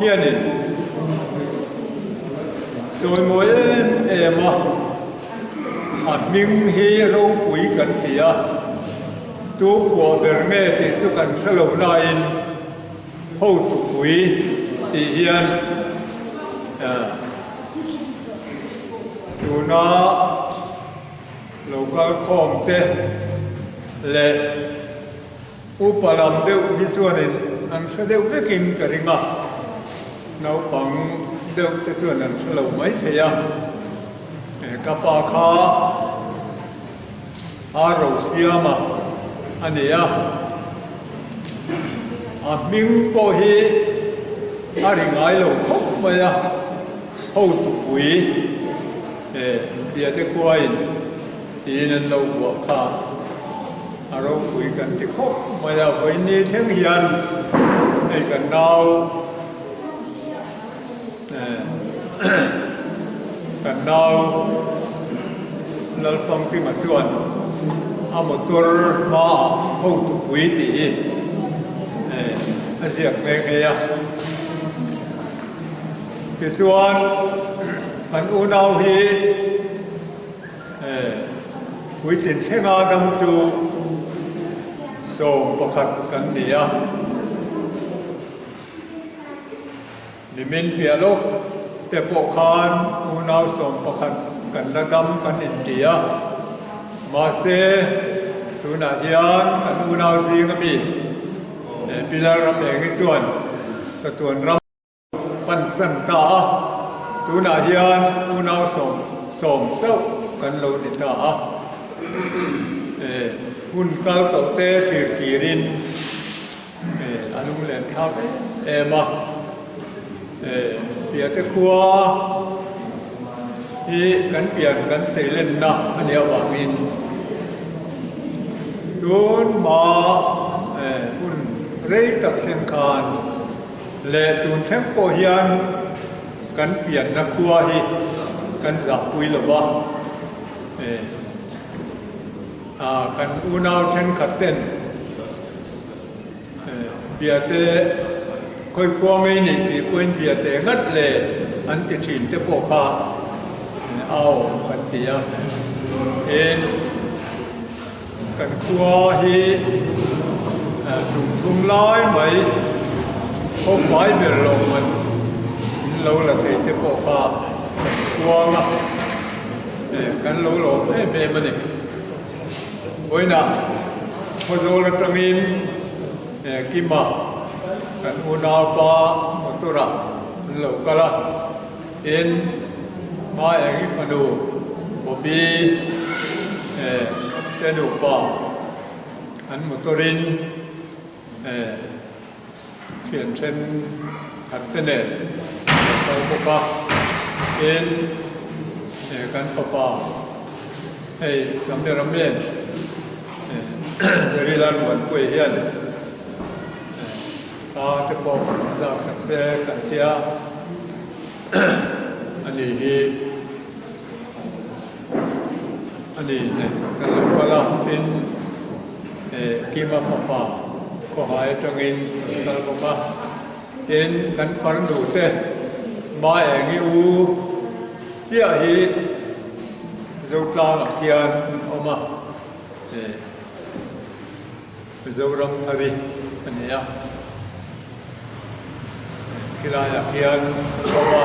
hianin chawimawi em em a, a hming hi ropui kan ti a, tu phuah ber nge tih chu kan hre lo nain hotupui tih hian tuna lo kal khawm te leh Upa lam deuh hi chuanin an hre deuh vekin ka ring a, naupang deuh te chuan an hre lo mai thei a. Ka pa kha a ro siam a a ni a, a hming pawh hi a ri ngai lo khawp mai a, hotupui Biate khuain Tiin an lo vuah kha a ropui kan ti khawp mai a, vawiin ni thleng hian hei kan nau kan nau Lalfangkima chuan a motor hmaah hotupui tih hi a ziak nghe nghe a. Tichuan kan unau hi. Puitlin thlenga dam chu 11 kan ni a, nimin piah lawk te pawh khan unau 11 kan la dam kan inti a, mahse tunah hian kan unau zing ami Pilar ram eng hi chuan chatuan ram. Pansan ta a, tunah hian unau sawm chauh kan lo ni ta a. Hun kal tawh te thlir kirin a lunglen thlak em em a. Piate khua hi kan pian kan seilenna a nih avangin tun hma hun rei tak thleng khan Leh tun thleng pawh hian kan pianna khua hi kan zahpui lo va, kan unau thenkhat ten biate khawi khua ngei nei tih pawhin biate ngat le an ti thin te pawh kha a awm kan ti a. Tin. Kan khua hi tum thum lai mai khawfai ber lo man in lo la thei te pawh kha kan chhuang a, kan lo lawm em em a ni. Vawiinah Khawzawl atangin Kima kan unaupa motor-ah an lo kal a. Tin, hma eng i fanu Bobby te nupa an motor-in thian thenkhat te nen an lo kal bawk a. Tin, kan fapa hei cameraman Jerry Lalmuanpuia hian Hla te pawh an laksak se kan tia a ni hi a ni nen kan lo kal a, tin Kima fapa khawhai atangin kan kal bawk a, tin kan farnu te Ma Engi u chiah hi Zotlangah khian an awm a. Mizoram thari a ni a, khilaiah khian a awm a,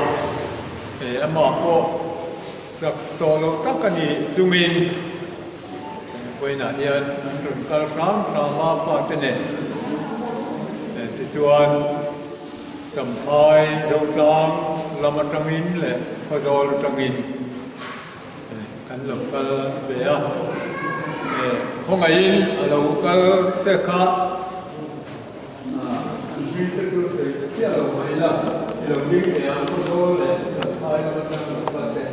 amah pawh chak tawh loh tak a ni chungin vawiinah hian an rawn kal hram hram a fate nen tichuan Champhai Zotlang lam atangin leh Khawzawl atangin. Kan lo kal ve a, khawngaihin a lo kal te kha an hlui te chu sawi ta chiah lo mai la, i lo ding thei ang khawzawl leh Champhai lam atang lo kal te.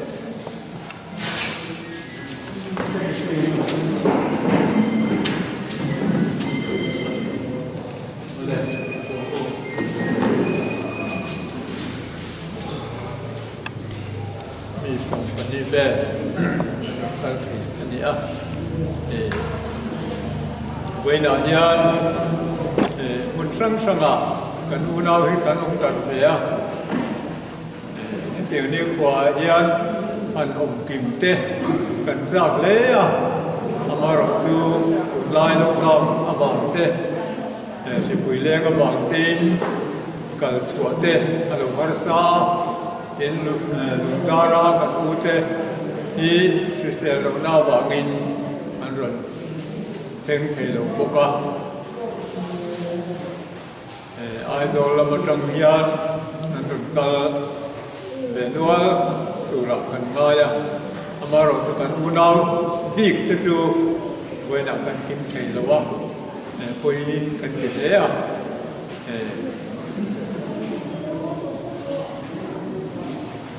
Mi 12 vel an rawn kal thei a ni a, vawiinah hian hmun hrang hrangah kan unau hi kan awm darh ve a. Hetiang nikhuaah hian han awm kim te kan chak hle a, amaherawhchu tunlai lockdown avang te, hripui leng avang tein kal chhuah te a lo harsa a, tin lungdara kan u te hi hrisel lohna avangin an rawn thleng thei lo bawk a. Aizawl lam atang hian an rawn kal ve nual turah kan ngai a, amaherawhchu kan unau bik te chu vawiinah kan kim thei lo a, pawiin kan ti hle a.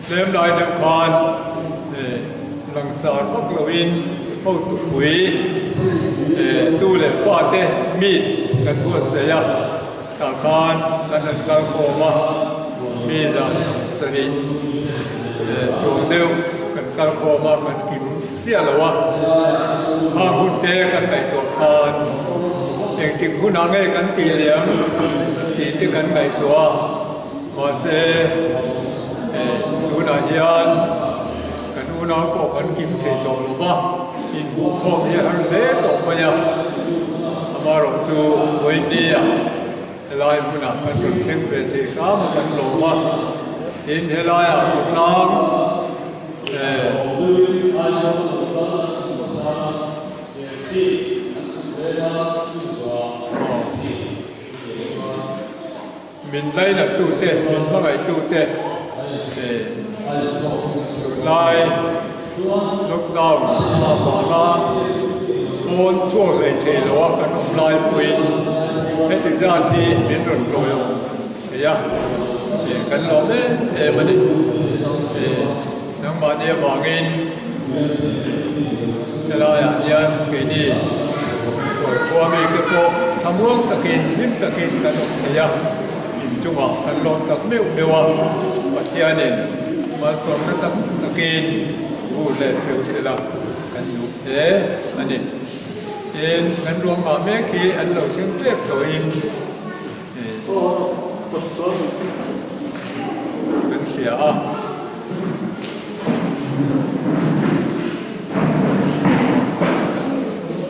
Tlem lai deuh khan langsar vak loin hotupui tu leh fate meet kan buatsaih a, tah khan kan han kal khawm a, mi 170 chuang deuh kan kal khawm a, kan kim chiah lo a, khang hun te kan ngaihtuah khan engtik hunah nge kan tih liam tih te kan ngaihtuah a. Mahse, tunah hian kan unau pawh kan kim thei tawh lo va, inhmuhkhawm hi a har hle tawh mai a. Amaherawh chu vawinia helai hmunah kan rawn thleng ve thei hram a kan lawm a, tin helaiah khawtlang Min lainatute, min hmangaihtute tunlai lockdown avanga pawn chhuak hlei thei loa kan awm lai pawhin heti zat hi min rawn tawiawm thei a, kan lawm em em a ni. Nangmahni avangin helaiah hian keini Kawrkhua mite pawh thlamuang takin hlim takin kan awm thei a, inchungah kan lawm tak meuh meuh a, Pathianin malsawmna tak takin vur leh cheu sela kan duh hle a ni. Tin, kan ruangmah mek hi an lo thleng tep tawhin Kan hria a.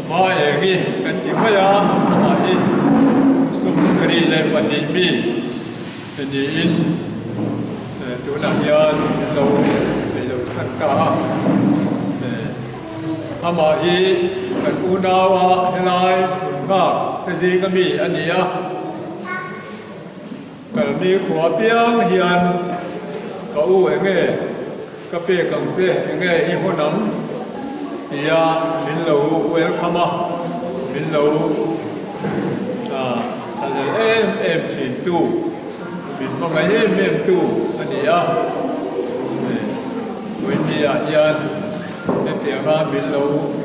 Hma eng hi kan ti mai a, amah hi 72 mi niin tunah hian an lo ei lo san ta a. Amah hi kan unaua helai hmun nghak te zinga mi a ni a. Kalni khua piang hian ka u enge ka pek ang che enge i hawn ang tia min lo welcome a, min lo thalel em em thin tu, min hmangaih em em tu a ni a. Vawinia hian hetianga min lo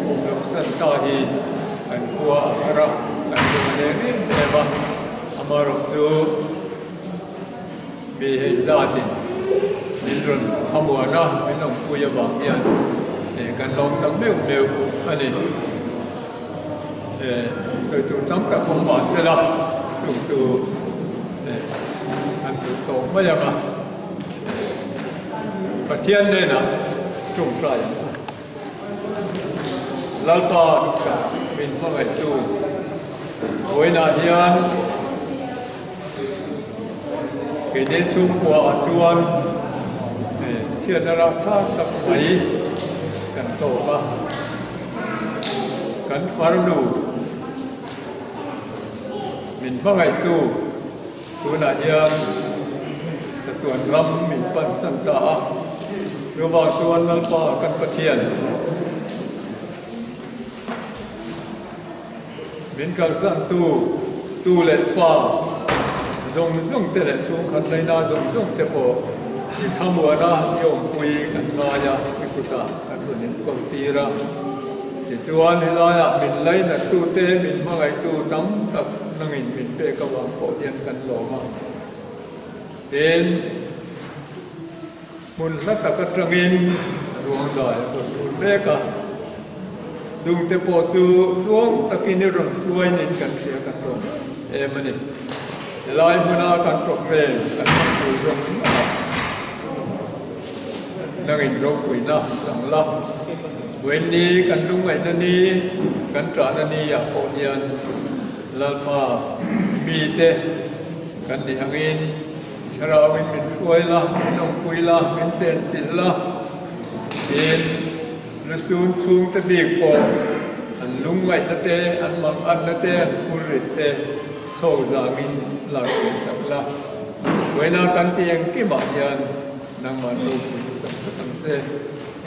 awm loh san ta hi kan khua a har a, kan lung a leng em em a, amaherawh chu mi hei zatin min rawn khamuan a, min awmpui avang hian kan lawm tak meuh meuh a ni. Sawi tur tam tak awm mah se la, chung chu an duh tawh mai ang a. Pathian hnenah tawngtai ang u. Lalpa min hmangaihtu vawiinah hian keini chhungkuaah chuan chhiatna rapthlak tak mai kan tawk a. Kan farnu min hmangaihtu. Tunah hian chatuan ram min pansan ta a, chuvang chuan Lalpa kan Pathian min kalsantu tu leh fa zawng zawng te leh chhungkhat laina zawng zawng te pawh i thlamuana i awmpui kan ngai a, i kutah kan rawn inkawl tir a. Tichuan helaiah min lainattu te min hmangaihtu tam tak nangin min pek avang pawh hian kan lawm a. Tin, hmun hla tak atangin ruang dai a rawn lut mek a. Chungte pawh chu tluang takin i rawn hruainin kan hria kan lawm em a ni. Helai hmuna kan programme kan hman tur zawng a. Nangin ropuina chang la. Vawiin ni kan lungngaihna ni, kan ṭahna ni ah pawh hian Lalpa mite kan nih angin Thlarauin min hruai la, min awmpui la, min chenchilh la. Tin, lusun chhungte bik pawh an lungngaihna te, an manganna te, an phurrit te chho zangin lak sak la. Vawiina kan tih engkimah hian Nangmah ropui chak tak ang che.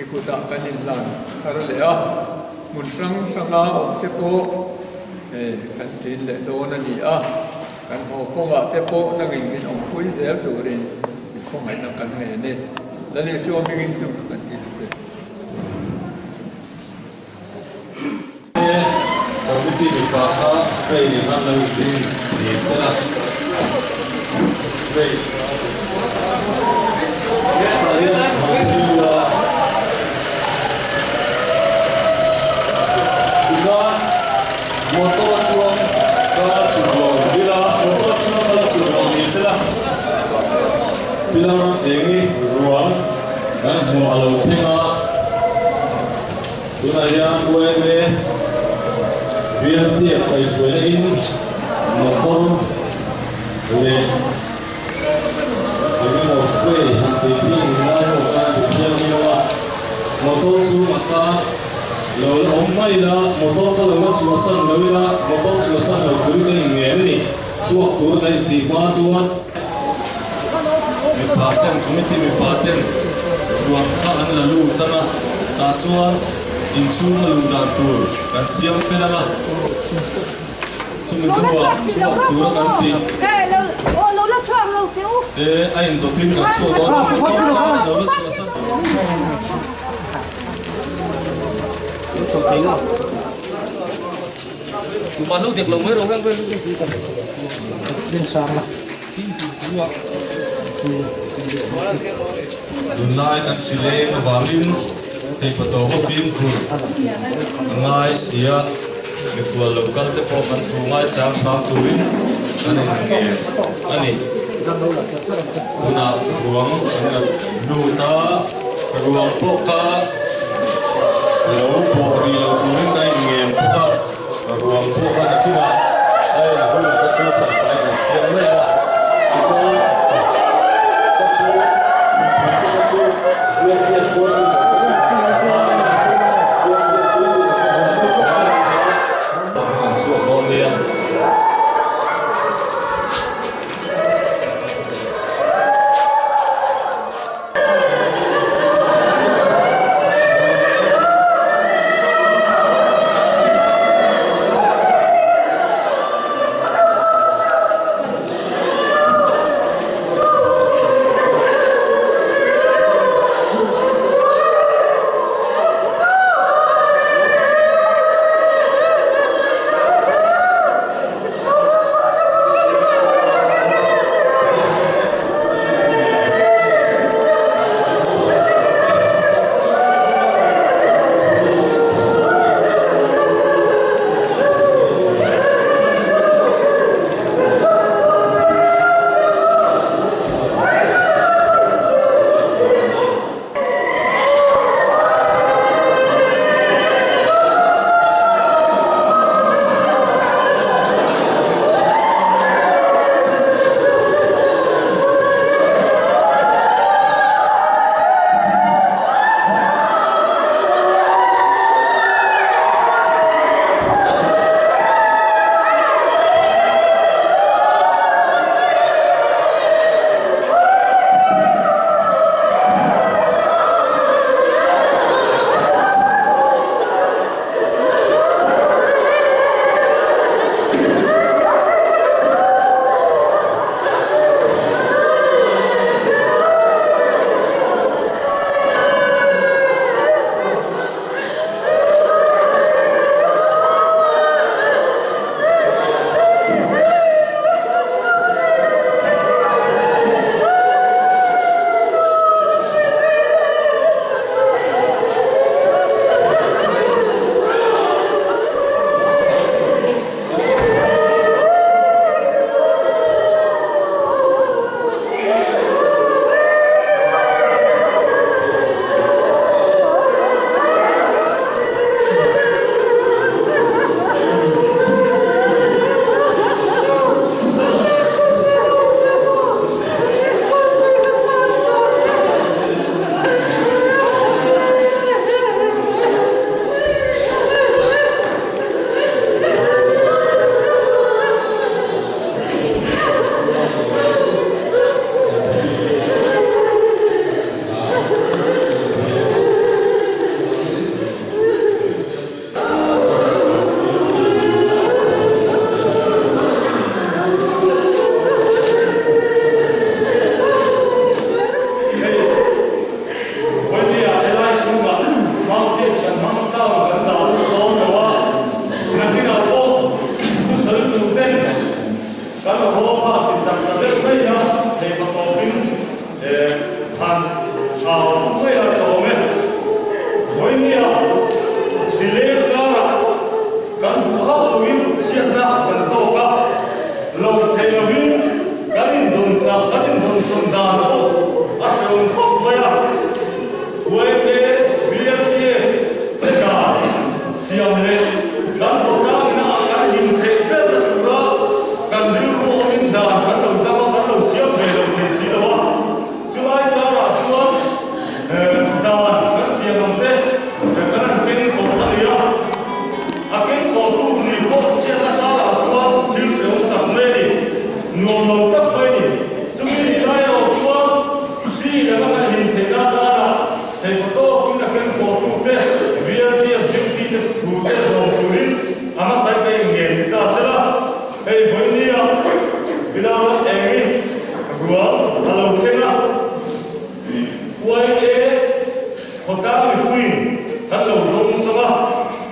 I kutah kan inhlan thar leh a, hmun hrang hranga awm te pawh kan ṭin leh dawn a ni a, kan haw kawngah te pawh nangin min awmpui zel turin i khawngaihna kan ngei a ni. Lal Isua hmingin chung chu kan dil che. Committee mipa kha spray nen khan lo inrin ni sela, spray hetah hian han thil a, tikhan motor chuan car a chhuk lo ila, motor chuan kal a chhuk lo ni sela, pillar eng hi ruang kan hmuh a lo thleng a. Tunah hian yma bialtiak kaihhruaina in motor leh engemaw spray han tih thiang in lai ho khan an ti thianghlim lo a, motor chhungah khan lo la awm mai ila, motor kha lo la chhuahsan lo ila, motor chhuahsan lo turin kan inngen a ni, chhuak tur kan intih hma chuan. Mipa ten committee mipa ten ruang kha an la lut ang a, tah chuan inchhung a luh dan tur kan siam fel ang a, chumi hnuah chhuak tura kan tih te a indawtin kan chhuak dawn a, motor kha lo la chhuahsan. Tunlai kan hri leng avangin theihpatawp a fimkhur a ngai si a, mikhual lo kal te pawh kan thu ngaichang hram turin kan inngen a ni. Tunah ruang an la lut a, ruang pawh kha lo pawh rih lo turin kan inngen bawk a. Ruang pawh kha nakinah a en hun ka chu thlan pai kan siam mai a, tichuan ka chu mipui te ka chu biak biak dawn in ka chu biak biak dawn in ka chu kan chhuak dawn nia.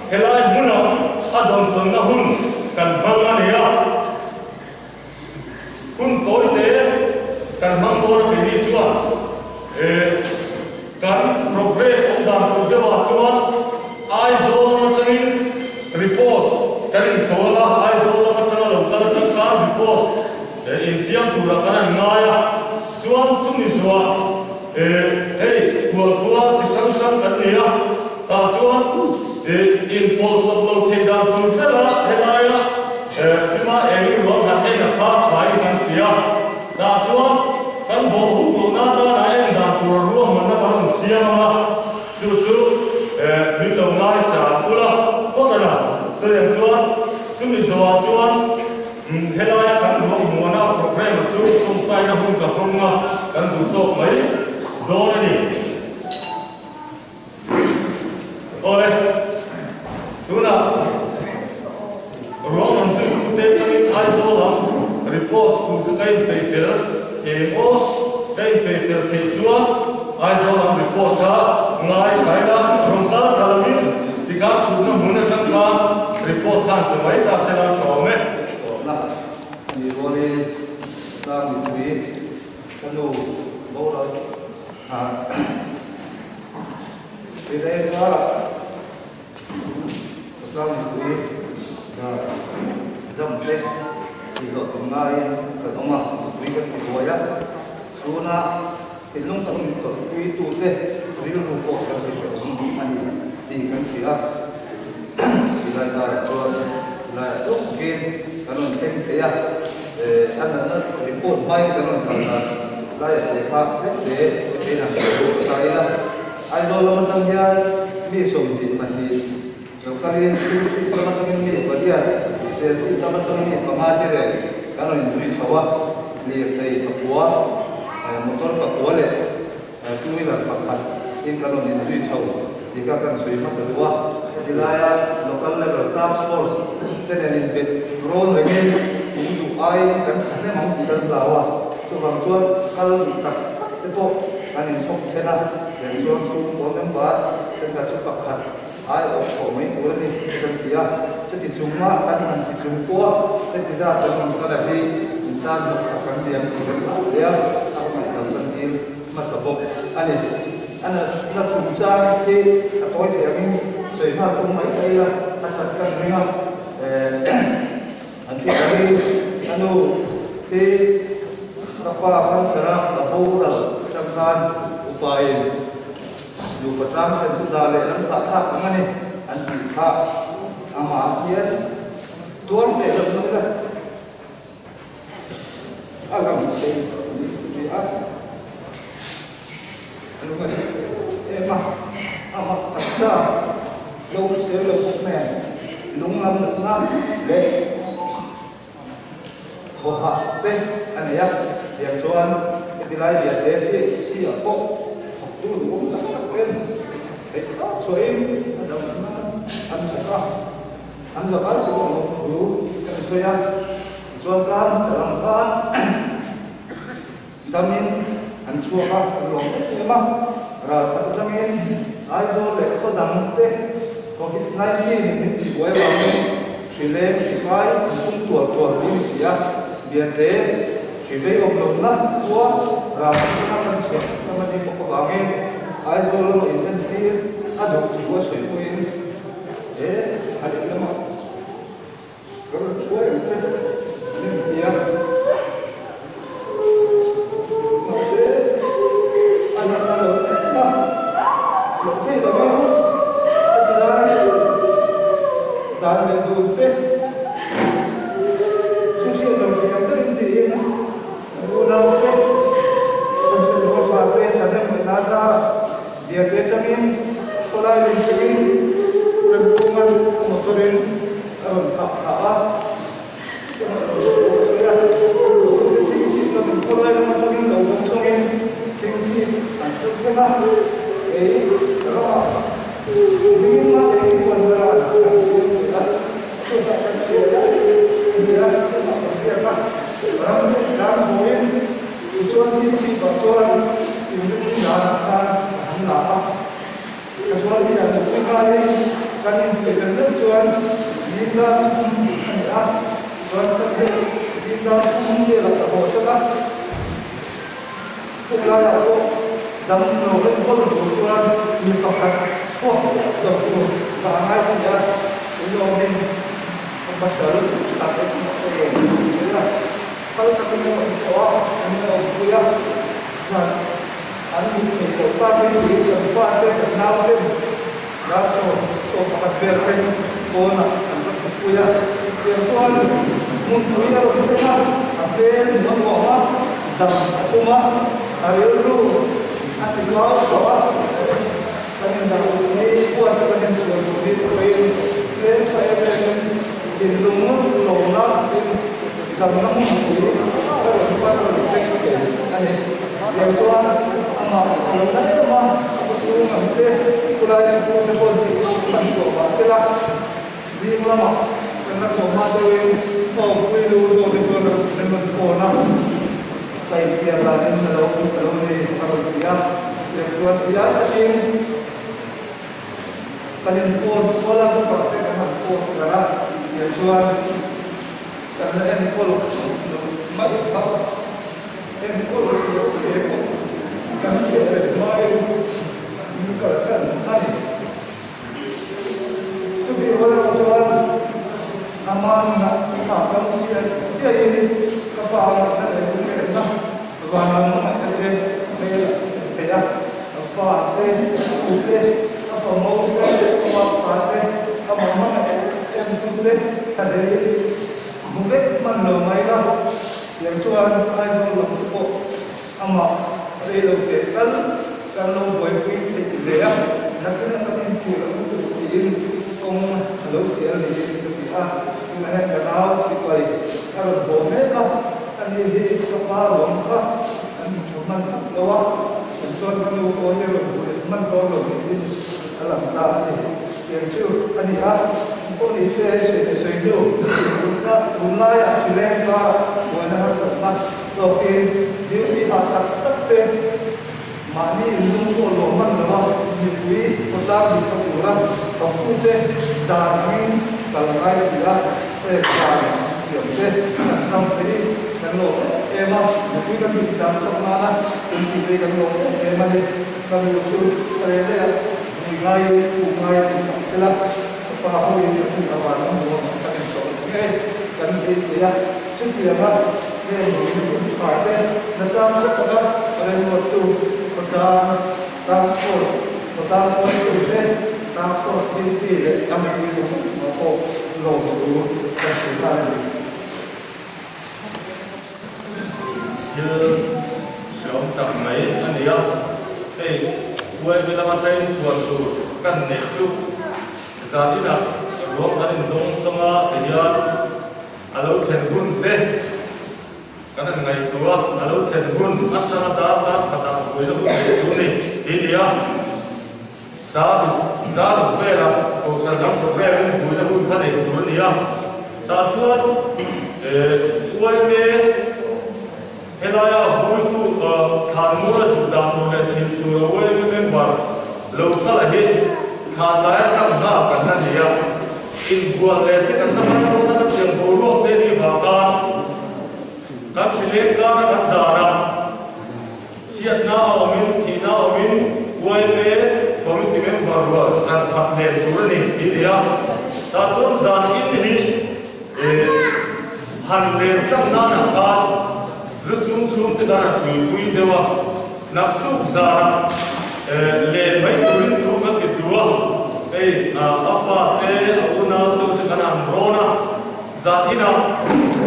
Helai hmunah a dawnsawnna hun kan hmang a ni a. Hun tawi te kan hmang dawn a keini chuan kan programme awm dan tur deuhah chuan Aizawl lam atangin report kan intawl a, Aizawl lam atanga lo kal atang khan report insiam turah kan han ngai a, chuan chumi zuah hei khualkhua chi hrang hrang kan nei a, tah chuan inpawlsawp lo thei dan tur bera helaia Hema eng ruang han en a kha thain kan hria. Tah chuan kan bawh huk lohna atana en dan tur a ruahmanna kan rawn siam ang a, chu chu min lo ngai chang ula phawt a na. Chutiang chuan chumi zawhah chuan helaia kan ruang hmuhna programme-a chu tawngtaina hun ka hmang a, kan duh tawk mai dawn a ni. Awle, tunah ruang an zirtute atangin Aizawl lam report tur kha ka inpeih fel eng aw? Ka inpeih fel theih chuan Aizawl lam report kha ngai thaila rawn kal ta lovin tikhan chhutna hmun atang khan report khan pe mai ta se la tha awm e. Tawrhna a nih rualin tlang mipui ka nu boral Report hmain kan rawn kal dan laia te kha tlem te kein han sawi duh ta ila. Aizawl lam atang hian mi 22 lo kalin Chhingchhip lam atangin mi pariat, Serchhip lam atangin mi panga te reng kan rawn inzui chho a, lirthei pakua, motor pakua leh two wheeler pakhat in kan rawn inzui chho tih kha kan sawi hmasa duh a. Heti laia local level task force te nen inbet rawn rengin kum duh aiin kan thahnem ang tih kan hlau a, chuvang chuan kal duh tak tak te pawh kan inchhawk then a, lem chuan chhungkaw member thenkhat chu pakhat ai awk khawh mai tur a ni kan ti a, chuti chunga kan han ti chung pawh heti zat kan rawn kal a hi intan hnawksak kan liam tih kan hlau hle a, a ngaihtam kan dil hmasa bawk a ni. A natna chungchang hi a tawi thei angin sawi nghal tum mai thei ila, a that kan ring a, an hriat angin a nu hi ka pa cancer a ka boral atang khan upain nupa tlang thlen chu dah leh lam sah thlak ang a ni an tih kha amah hian tuar hneh loh na ila. A lang thei ni ri a, a lung a ṭha em em a, a mak taksa lo hrisel lo bawk nen lung lam natna leh thawhah te a nei a, tiang chuan heti lai lian te si si ah pawh thawktu duhawm tak tak ten theih tawp chhuahin a dam nan an thawk a. An zavai chu a awm thu ka ti sawi a, tichuan kar hmasa lam khan damin an chhuak a, an lawm em em a, ral khat atangin Aizawl leh khaw dang te Covid 19 in min tihbuai avangin hri leng hri kai an pung tual tual tih a ni si a, Biate hri vei awm lohna khua ral khat atanga kan chhuah tam a ni bawk avangin Aizawl lama inentir a duh thu a sawi pawhin He a lehlamah ka rawn hruai ang che an inti a, mahse a natna lo em a, loh theih lovin ka ti lai dan leh dun te chu hriat lo thei ang berin tiin kan unau te, kan chhungkaw tha te thahnem leh nasa Biate atangin khawlai lung thlengin Remkungan a motor-in a rawn thlak thla a, chungah lo lo a sawi a, Tute chhingchhip lamin khawlai lam atangin lo bawk chawngin chhingchhip an thleng thleng a, kei ramah nimin mah ei huan berah kan siam leh a, chutah kan hriat a, nia chutah kan biak a, ram leh tlang hawiin Tichuan chhingchhipah chuan inrinni danah khan a han la a, ka chuan hi a nupui ngaiin kan inti fel deuh. chuan zing dar thum a ni a, chuan Sunday zing dar thum velah ka haw san a, Chung laiah pawh dam lo enkawl tur chuan mi pakhat chhuak lo tur ka a ngai si a, inawmin ka pasal tha te chu ka rawn sawi a, phal takin a rawn thawh a, an in awmpui a, zan an mut theih loh takin tiin kan fate kan nauten ralsawm 11 vel thleng pawnah an va thutpui a, tiang chuan hmunpui a rawn thleng a, a hmel hmuh a nuam a, dam a tum a, a rilru a ti zau tawh a, kan indah duh hi huat kan insual duh hi pawhin tlem tha em em in thinlung lawmna tin damna hmunpui a rawn pan a rawn thleng thei a ni. Tiang chuan amah a lo na em a, a pu chhung ang te, khulai thu te pawh tih hman chhuah mah se la, zing lamah kan la thawh hma deuhin a awmpui lu zawk hi chuan a rawn phone a, ka infiam danin a lo a lo ni a rawn ti a, tiang chuan chiai takin kan in phone kual a, number te kan han post darh a, tiang chuan kan la enkawl lo mai kha. Enkawl loh te pawh kan chhiat leh hmain min kalsan a ni. Chumi rual erawh chuan Amanna kha kam chiah chiahin ka pa ngaihna leh lunglenna vanram ngaihna te hmel a hmu thei a, a fa te, a u te, a famo te, a mapa te, a mama ngaih em tu te thlahlelin hmu vek hman lo mai la. Tiang chuan Aizawl lam chu pawh amah rei lo teh tal kan lo buaipui theih ve a, nakin a kan inchhir ang lutuk tiin kawng a lo sial niin ka ti a, tunah hian ka nau sipai a rawn haw mek a, ani hi ka pa ruang kha an hmu tha hman tak lo a, kan chuan ka nu pawh hi a rawn hmu leh hman dawn lo niin a lang ta a ni. Tiang chu a ni a, pawh ni se sawi leh sawi hnu kha tunlaiah Shilleng kara buaina harsatna tawkin duty hah tak tak te mahni inlung pawh lawm hman lo a, mipui khawtlang dikna tura thawktute dan angin kal a ngai si a, heng dan an thiam te kan zam thei kan lawm em em a, mipui kan tih tlang chhuak nana kan tih te kan lawm em em a ni, ka nu chu ka rel daih a. Ni ngaiin u ngai tih tak sela, ka pa hoin a hmun avang a nuam kan intawh leh ngei kan beisei a. Chutianga heng min hun tha te nachang hre taka remruattu khawtlang Task Force, khawtlang hruaitu te, Task Force duty leh a mipui zawng zawng pawh lawm thu kan sawi nghal a ni. Thil hreawm tak mai a ni a, hei UIB lama train thuan tur kan neih chu zan inah ruang kan indawng sawng a ti hian a lo thlen hun te kan han ngaihtuah a, a lo thlen hun atanga dar dar khatah buaina hun neih chu ni ti a ni a. Dar dar ruk velah kohhran lam program in buaina hun kha nei tur a ni a, tah chuan uaime helaia vuitu thlan mura zuk dah tur leh chhilh tur a uaime member lo kal a hi thlan laia tlang nghal kan la ni a, inbual leh te kan la ngai dawn a, ka tiang boruak te ni vang khan kan hrileng kara kan dan a. Chhiatna a awmin, thihna a awmin YMA Committee member rual zan khat nen tur a ni tih a ni a. Tah chuan zan in hi han len tlang nan ah khan lusum chhung te khan a tuipui deuh a, naktuk zanah len mai turin thu kan ti tlu a, hei a fa te, a unau deuh te khan an rawn a. Zan inah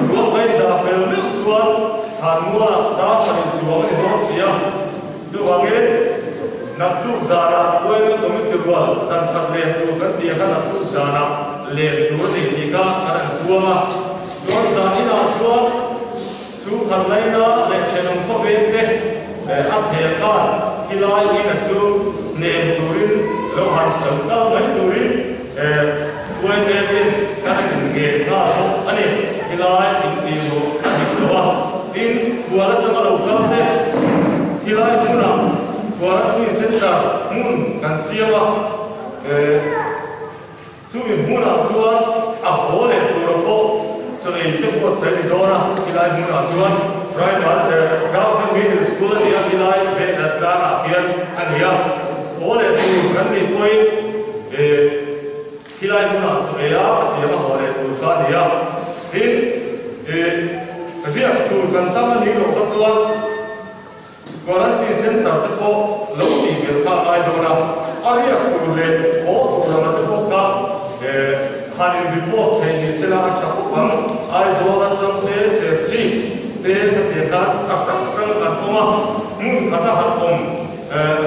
ruah ka indah fel meuh chuan Thanmualah dar sarih chuang a ni dawn si a. Chuvangin naktuk zanah Uaimel Committee rual zan khat len tur kan ti a kha naktuk zanah len tur a ni tih kha kan han puang a. Chuan zan inah chuan chu khat laina leh thenawm khawveng te a thel khan khilai ina chu hnem turin lo han lo kal mai turin Uaimel in kan in ngen nghal bawk a ni. Khilai in tih luh a dik lo a, tin khual atanga lo kal te khilai hmunah quarantine centre hmun kan siam a. Chumi hmunah chuan a haw leh tura pawh chaw ei te buatsaih a ni dawn a, khilai hmunah chuan Primary Government Middle School a ni a, khilai vehna tlangah khian a ni a, haw leh tur kan nih pawhin khilai hmunah chaw ei a ka tiang a haw leh tur kha a ni a, tin riak tur kan tam a nih loh kha chuan. Quarantine Centre te pawh lo tih belh kha a ngai dawn a, a riak tur leh haw tur anga te pawh kha han in report theih ni sela a tha khawp ang. Aizawl atang te Serchhip te hetiang khan a hrang hrang kan awm a, hmun khata han awm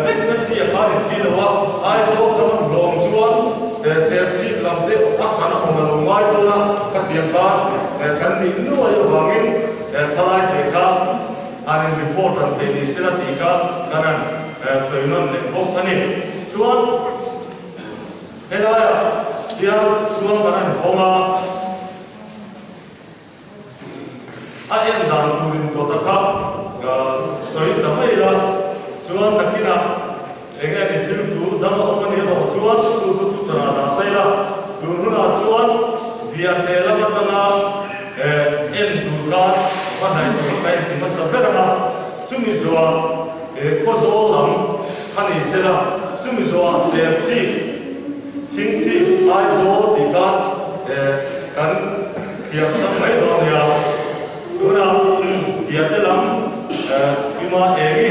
vek na chi a kha ni si lo a, Aizawl lam an hlawm chuan Serchhip lam te a hran a awm a lo ngai dawn a, khatiang khan kan nih nuai avangin thalai te kha An in report an thei ni sela tih kha kan han sawi nawn leh bawk a ni. Chuan helaiah hian chuan kan han hawng a, a en dan tur in dawt a kha sawi ta mai ila, chuan nakinah eng nge ni thil chu dang a awm a nih erawh chuan chu chu thusawn ah dah ta ila, tun hunah chuan biate lam atanga en tur khan va hnaih tur ka inti hmasa ber ang a, chumi zuah Khawzawl lam kha ni sela, chumi zuah Serchhip, Chhingchhip, Aizawl tih khan kan thliar hrang mai dawn nia. Tunah biate lam Pima Engi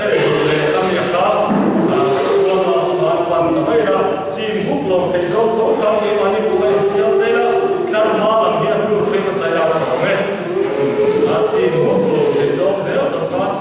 en tur leh a mi a kha chuan a pan ta mai a, chim huk lo thei zawk tho kha keimahni buh a insiam daih a, tlar hma lam hi an lut phei hmasa ila a tha awm e. A chim huk lo thei zawk zel tawh khan.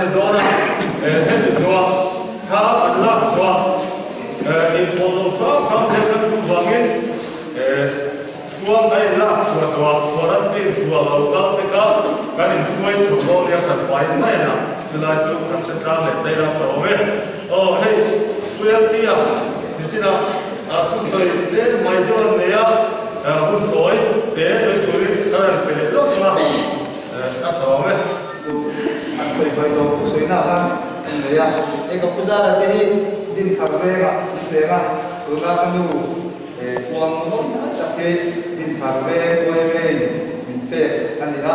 ni dawn a, hemi zuah thla kan lak zuah inpawh lo hrang hrang zel kan duh vangin kuang kan inlak chhuah zuah quarantine thuah lo kal te kha kan inhruai chho dawn nia hran pahin mai a, chulai chu kan hre tlang leh daih a tha awm e. Aw hei Puialtia nichinah thusawi zel mai dawn nei a, hun tawi te sawi turin ka rawn pe leh lawk ang a, a tha awm e. Chu an sawi bai lo thusawi na khan an nei a, hei ka pu zara te hi Dinthar vengah an cheng a, tuna ka nu kuang mawi tak hi Dinthar veng uai vengin min pek a ni a,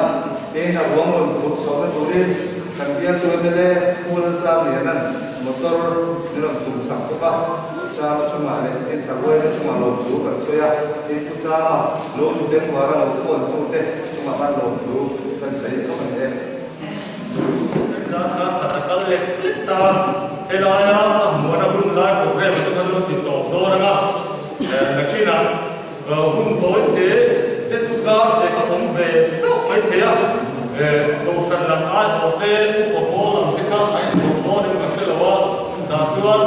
keiin a ruang rawn phurh chhohna turin kan bialtu mla Pu Lalchamliana'n motor min rawn tum sak bawk a, Pu Chama chungah leh Dinthar uaina chungah lawmthu kan sawi a, tin Pu Chama lo zu bengvara lo phone tute chungah khan lawmthu kan sawi lawk a ni e. Hetiang khan khat a kal leh lek ta a, helaia a hmuhna hun lai program chu kan lo ti tawp dawn ang a, nakinah hun tawi te te chu kar te kha awm ve chauh mai thei a, kohhran lam aiawh te upa pawl lam te kha a inthawk dawn em ka hre lo a, tah chuan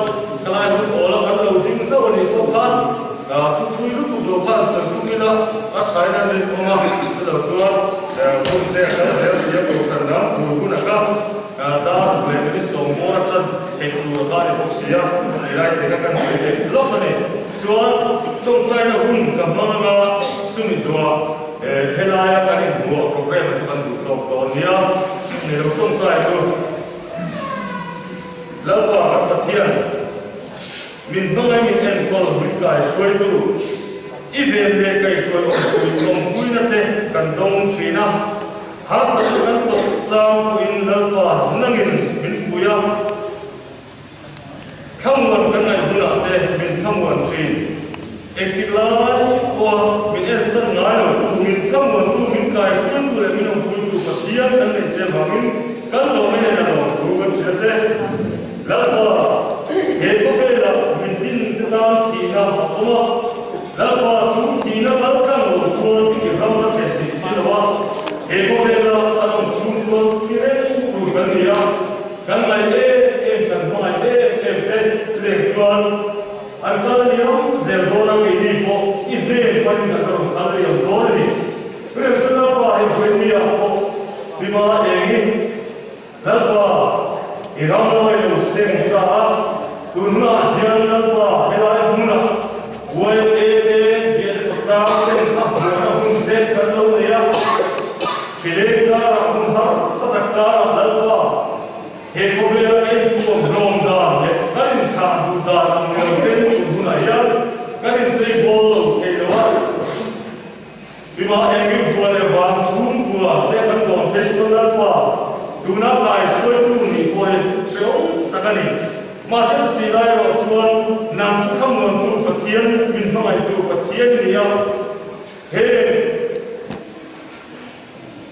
khalai hun awl a kan lo ding zauh a nih pawh khan Thu thui lutuk lo khan sawi tum ila a thain a rin awm a, chutilo chuan hun te a kal zel si a, kohhran ram fur hun a ka dar ruk leh minute sawmngawr a tan theih tur a kha a ni bawk si a, tilai te kha kan sawi leh lawk a ni. Chuan tawngtaina hun ka hmang anga chumi zuah helaia kan inhmuah program chu kan duh tawk dawn nia, ni lo tawngtai chu Lalpa kan Pathian. Min hmangaih min enkawl min kaihruaitu i ven leh kaihruai awmpui awmpuina te kan dawng thin a, harsatna kan tawh chang pawhin Lalpa nangin min pui a, thlamuan kan ngaih hunah te min thlamuan thin. Engtik lai pawha min ensan ngai lo tu, min thlamuan tu, min kaihruaitu leh min awmpuitu Pathian kan neih che vangin kan lawm en a lawm thu kan hria che. Lalpa, he khawvelah min din te tan thihna a awm a, Lalpa chu thihna kal tlang lo chuan i ram a thlen thei si lo a, he khawvela kan awm chhung chuan thi reng tur kan ni a, kan ngaih em em kan hmangaih em em te chuleng chuan an kal liam zel dawn a, keini pawh i hnen panin an rawn kal liam dawn a ni. Chuleng chuan Lalpa hei Buaimiah pawh Bima engin Lalpa, i ram lama i lo seng ta a, tun hunah hian Lalpa helai hmunah YA te biate tawtang ten a hmuhna hun te kan lo nei a, hrileng karah hun harsa tak karah Lalpa, he khawvela ka intuam hlawm dan leh kan inthlah duh dan ang ni lo ten tun hunah hian kan inchei bawl lo thei lo a. Mimah engin vua leh vang chhungkua te kan lawm phei chuan Lalpa, tuna kai hruaitu nih pawh hi hrehawm tak a ni. Mahse chutih lai erawh chuan nang chu thlamuantu Pathian, min hmangaihtu Pathian i ni a, heng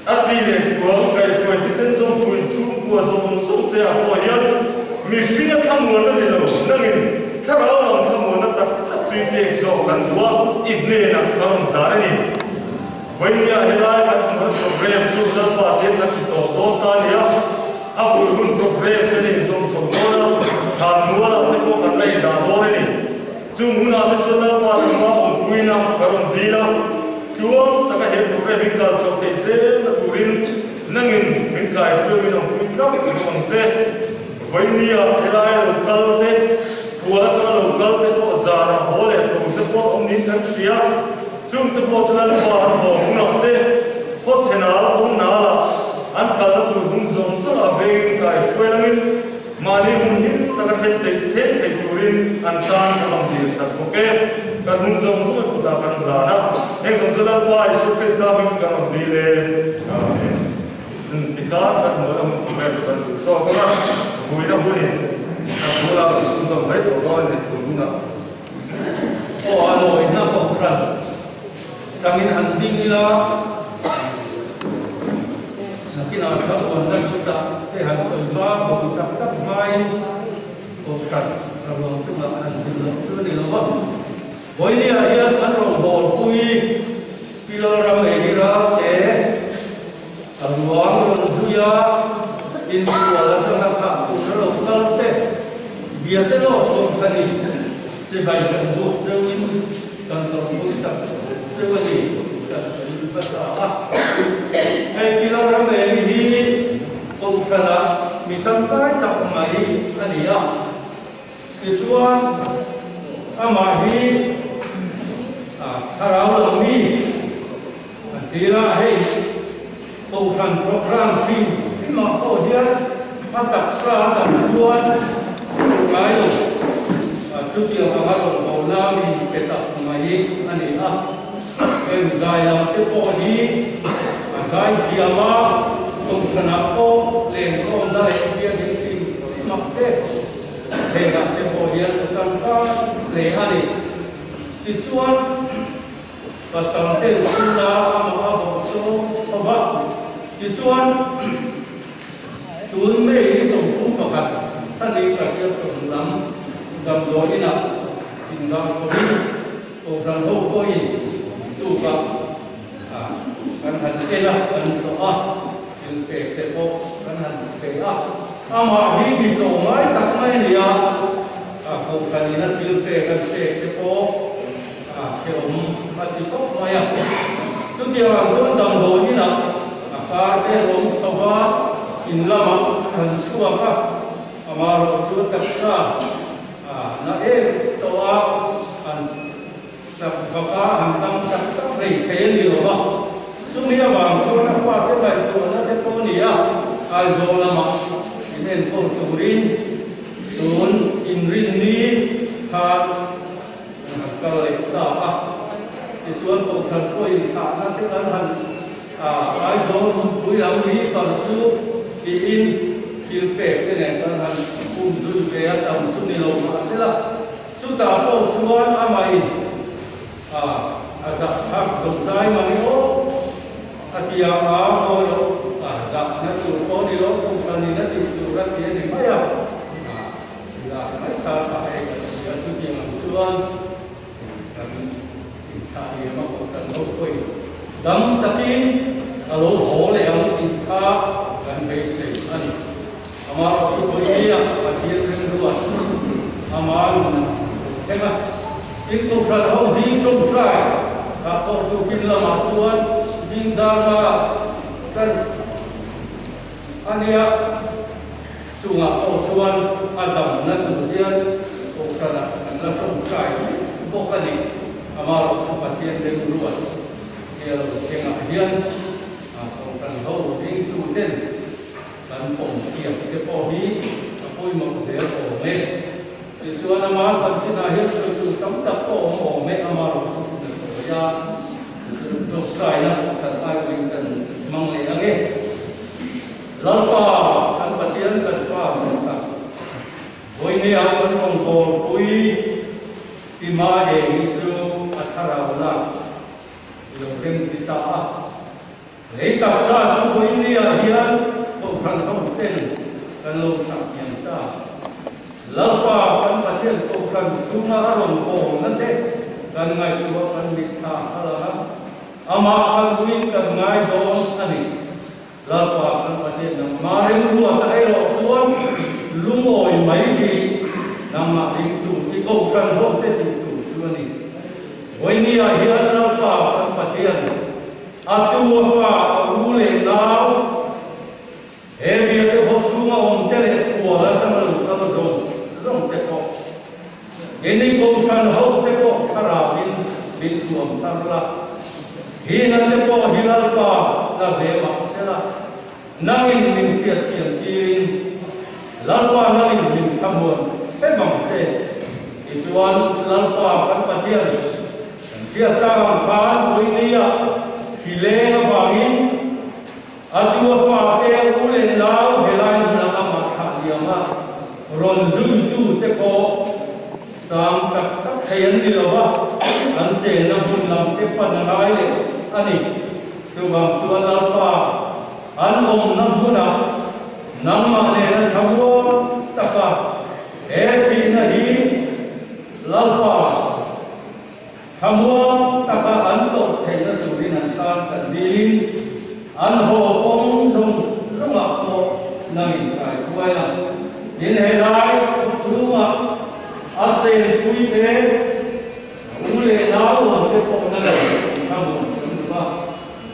a chi leh kuang kaihhruai thisen zawngpuiin chhungkua zawng zawng te ah pawh hian mihringa thlamuanna ni lo nangin thlarau lam thlamuanna tak tak chu i pek zawk kan duh a, i hnenah ka rawn hlan a ni. Vawinia helai kan hmuhna program chu Lalpa ten kan ti tawp dawn ta a ni a, a hul hun program te nen zawm chho dawn a, thlan mualah te pawh kan la indah dawn a ni. Chung hunah te chuan Lalpa lama awmpuina ka rawn dil a, tluang taka he program hi kal chhoh theih zel na turin nangin min kaihruai min awmpui tlak duh ang che. Vawinia helai lo kal te, khual atanga lo kal te pawh zanah haw leh tur te pawh awm niin kan hria. Chung te pawh chu Lalpa an haw hunah te, khawchhe nal awm nalah an kalna tur hmun zawng zawngah vengin kaihruai langin, Mahni hun him taka thlen theih thleng thei turin an tan ka rawn dil sak bawk e. Kan hun zawng zawng i kutah kan hlan a, heng zawng chu Lalpa Isua Krista hming kan rawn dil e. Amen. Tikhan kan hmuhna hun tur em kan duh tawk ang a, vuina hunin kan bulah kan chhunzawm mai tawh dawn a ni tun hunah. Aw a lawina kohhran tangin han ding ila, nakinah thlamuanna thuchah te han sawi hma vawi tak tak hmain kohhran a ruang chungah han din loh chu a ni lo va. Vawinia hian an rawn hawlpui Pillar ram ei ral te a ruang rawn zui a, insual atanga. Kohhrana thlah tur a lo kal te, Biate lawk Kohhranin chibai kan buk cheuhin kan tawrhpui tak zet cheu a ni kan sawi hmasa a. Hei Pilar Rameli hi Kohhrana mi tangkai tak mai a ni a. Tichuan, amah hi thlarau lam mi an ti la, hei Kohhran programme hrim hrimah pawh hian a taksa a dam chuan ngai lo, chutiang anga rawn haw la min pe tak mai a ni a. Heng zai lam te pawh hi a zai thiam a, Kohhranah pawh lenkhawmna leh biakinn hrim hrimah te, Hengah te pawh hian a tangkai hle a ni. Tichuan, pasal ten chhuna amah a bawh chho chho va. Tichuan, tun May ni 31 thani ka hriat chawhnu lam damdawi inah indah chhoin Kohhran ho pawhin tukah kan han en a, kan tlawh a, thil pek te pawh kan han pe a. Amah hi mi tlawh ngai tak mai a ni a, a kohhranin a thil pek an pek te pawh a hrehawm a ti khawp mai a. Chutiang ang chuan damdawi inah a kar te an awm chho va, in lamah an chhuak a, amaherawh chu taksa na em tawh a an Chak vaka han tam tak tak rei thei a ni lo va, chumi avang chuan a fate ngaihtuahna te pawh a ni a, Aizawl lamah in enkawl turin tun inrinni khan an han kal leh ta a. Tichuan Kohhran pawhin thlahna te kan han Aizawl hmunpui lam rifle chu tiin thil pek te nen kan han um zui ve a, tam chu ni lo mahsela, Chutah pawh chuan amahin a a zah thlak zawh zai mang i aw a ti a, a aw loh a zahna tur pawh ni lo, Kohhranin a tih tur a ti a ni mai a, a lak mai kha tha e ka ti a, chutiang ang chuan kan inthlah liam a Kohhran ho pawhin dam takin a lo haw leh ang tih kha kan beisei a ni. Amaherawh chu Bolivia Pathian rilruat ama nun a thleng a. Tin, Kohhran ho zing tawngtai kah pawh tukin lamah chuan zing darma tan a nia. Chungah pawh chuan a damna tur hian Kohhranah kan la tawngtai mek bawk a ni. Amaherawh chu Pathian rilruat nia lo thlengah hian Kohhran ho ringtuten Kan pawm thiam te pawh hi a pawimawh zel awm e. Tichuan ama chanchinah hian sawi tur tam tak pawh awm awm e, ama ro chu kan sawi a, tawngtaina kan aiawhin kan hmang leh ang e. Lalpa kan Pathian kan fa hmel tak, vawinia kan rawngbawlpui Tima eng hi chu a thlarau lak i lo rem ti ta a. Lei taksa chu vawinia hian Kohhran ho ten kan lo thlah hniam ta. Lalpa kan Pathian Kohhran chhunga a rawn bawlna te kan ngaihtuah kan mitthla a lang a, amah kan uin kan ngai dawn a ni. Lalpa kan Pathian nangmah rilruata erawh chuan lungawi mai hi nangmah ringtu i Kohhran ho te tih tur chu a ni. Vawinia hian Lalpa kan Pathian A tu a fa, a u leh nau, he biate khaw chhunga awm te leh khual atanga lo kal zawng zawng te pawh, keini Kohhran ho te pawh thlarauin min thuam thar la, hina te pawh hi Lalpa la hle mah sela, nangin min hriatthiam tirin Lalpa nangin min thlamuan hrem ang che, tichuan Lalpa kan Pathian, Kan hriat tak ang khan Puinia hri leng avangin a tu a fate u leh nau helai hmunah amah thlah liam a, rawn zuitu te pawh chang tak tak thei an ni lo va, an chenna hmun lam te pan a ngai leh a ni. Chuvang chuan Lalpa an awmna hmunah nangmah nena thlamuang taka he thihna hi Lalpa Thlamuang taka an tawh theihna turin an tan kan dilin an haw kawng zawng zawngah pawh nangin kai thuai ang. Tin, he lai chhunga a chenpui te, u leh nau ang te pawh na lo thlamuan kan duh a.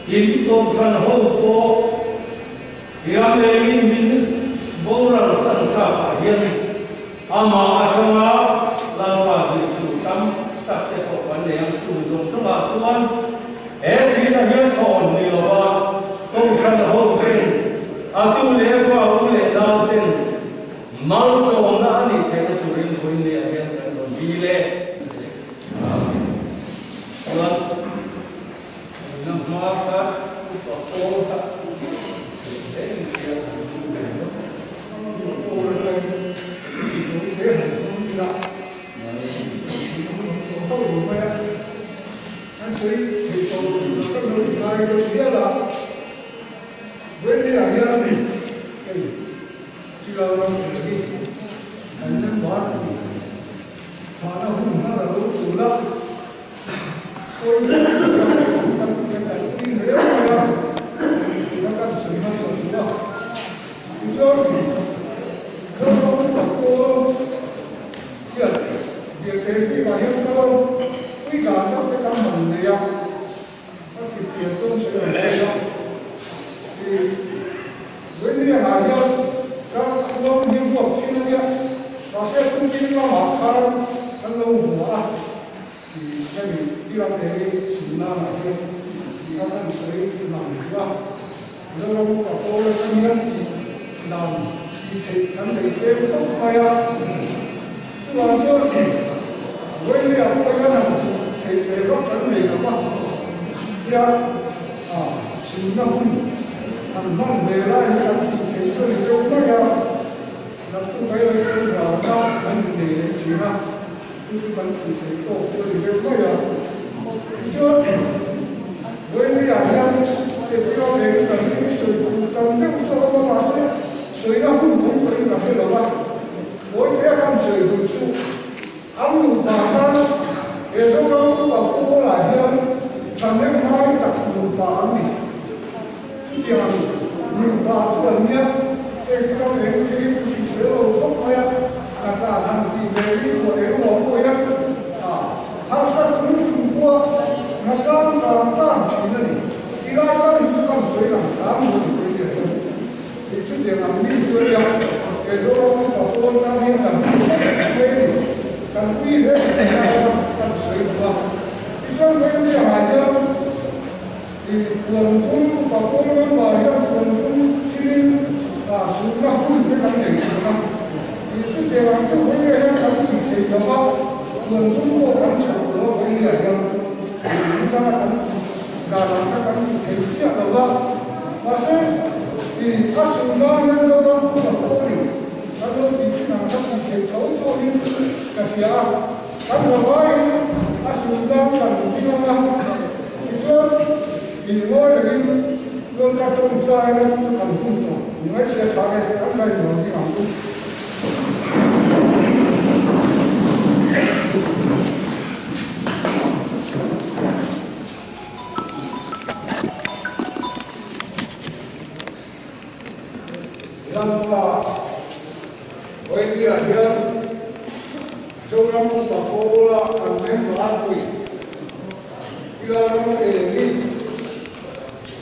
Tin, Kohhran ho pawh thiam lengin min boral san thlakah hian amah atanga Lalpa zirtu tam tak te pawh kan nei ang. Chung zawng zawngah chuan he thil a hian thawn ni lova Kohhran ho ten a tu leh fa u leh nau ten malsawmna a nih theihna turin vawiin ah hian kan rawn dil e. Chuan na hma kha upa pawl kha hle in siam han tum ve lo. Upa pawl atangin hle han tum ila. Hian bialtei bikah hian ka lo pui dan deuh te kan han nei a, a ti pian dawn che em thei a, i Vawiinlianah hian kan khuang hi ruak thin a nia, mahse chungin lamah khan kan lo hmu a, i hemi bialtei chhungnanah hian ti kha kan sawi lang duh a. Zoram upa pawl atang hian tih dan tih theih kan nei tlem khawp mai a, chuvang chuan Vawilia pawh hian han tih theih ve vak kan nei lo va, tia chhimna hun han hman ve lai hi kan tih theih chu a ni deuh mai a, naktuk mai lo chuan ralna kan innei leh thin a, chu chu kan tih theih tawk chu a ni deuh mai a. Tichuan, Vawilia hian Epio leh kan hi sawi khum tam deuh chu a awm a, mahse sawina hun awm pawhin ka hre lo a. Vawilia khan sawi duh chu an nupa khan he Zoram upa Pawlah hian thahnem ngai tak nupa an ni. Chutiang nupa chu an nia, heng ram eng thil in hre lo khawp mai a, ka tlan han tih ve hi pawh eng lo pawh hian a harsa chung chung pawh na tlang tlang tlang thin a ni. Ti lai chuan hi chu kan sawi lang tlang lo ni pawhin a hre. Tih chutiang ang mi chu a nia, he Zoram upa pawn tan hian kan ui hle mai a ni. Kan ui hle tih lai a kan sawi lo a. Tichuan Vawiinliangah hian I puantum upa pawl member hian puantum thilin suhna hun te kan nei thin a. I chutiang ang chu vawiin hian kan tih theih lo va, puantum pawh kan chhoh lo a vawiin hian i tana kan tih dan ang kha kan tih theih chiah lo va. Mahse, i a suh nan hian Zoram upa pawlin kan lo tih thin ang kha tih theih tho tawhin ka hria a. Kan rawvaiin a sultan kan ding ang a, tichuan in ngawi rengin Lalpa tawngtaina chu kan hun tawh ngaihchhiat thla e, kan ngaihnuam ding ang u. Lalpa Vawinia hian Zoram upa Pawla kan member pui Pilaram Eni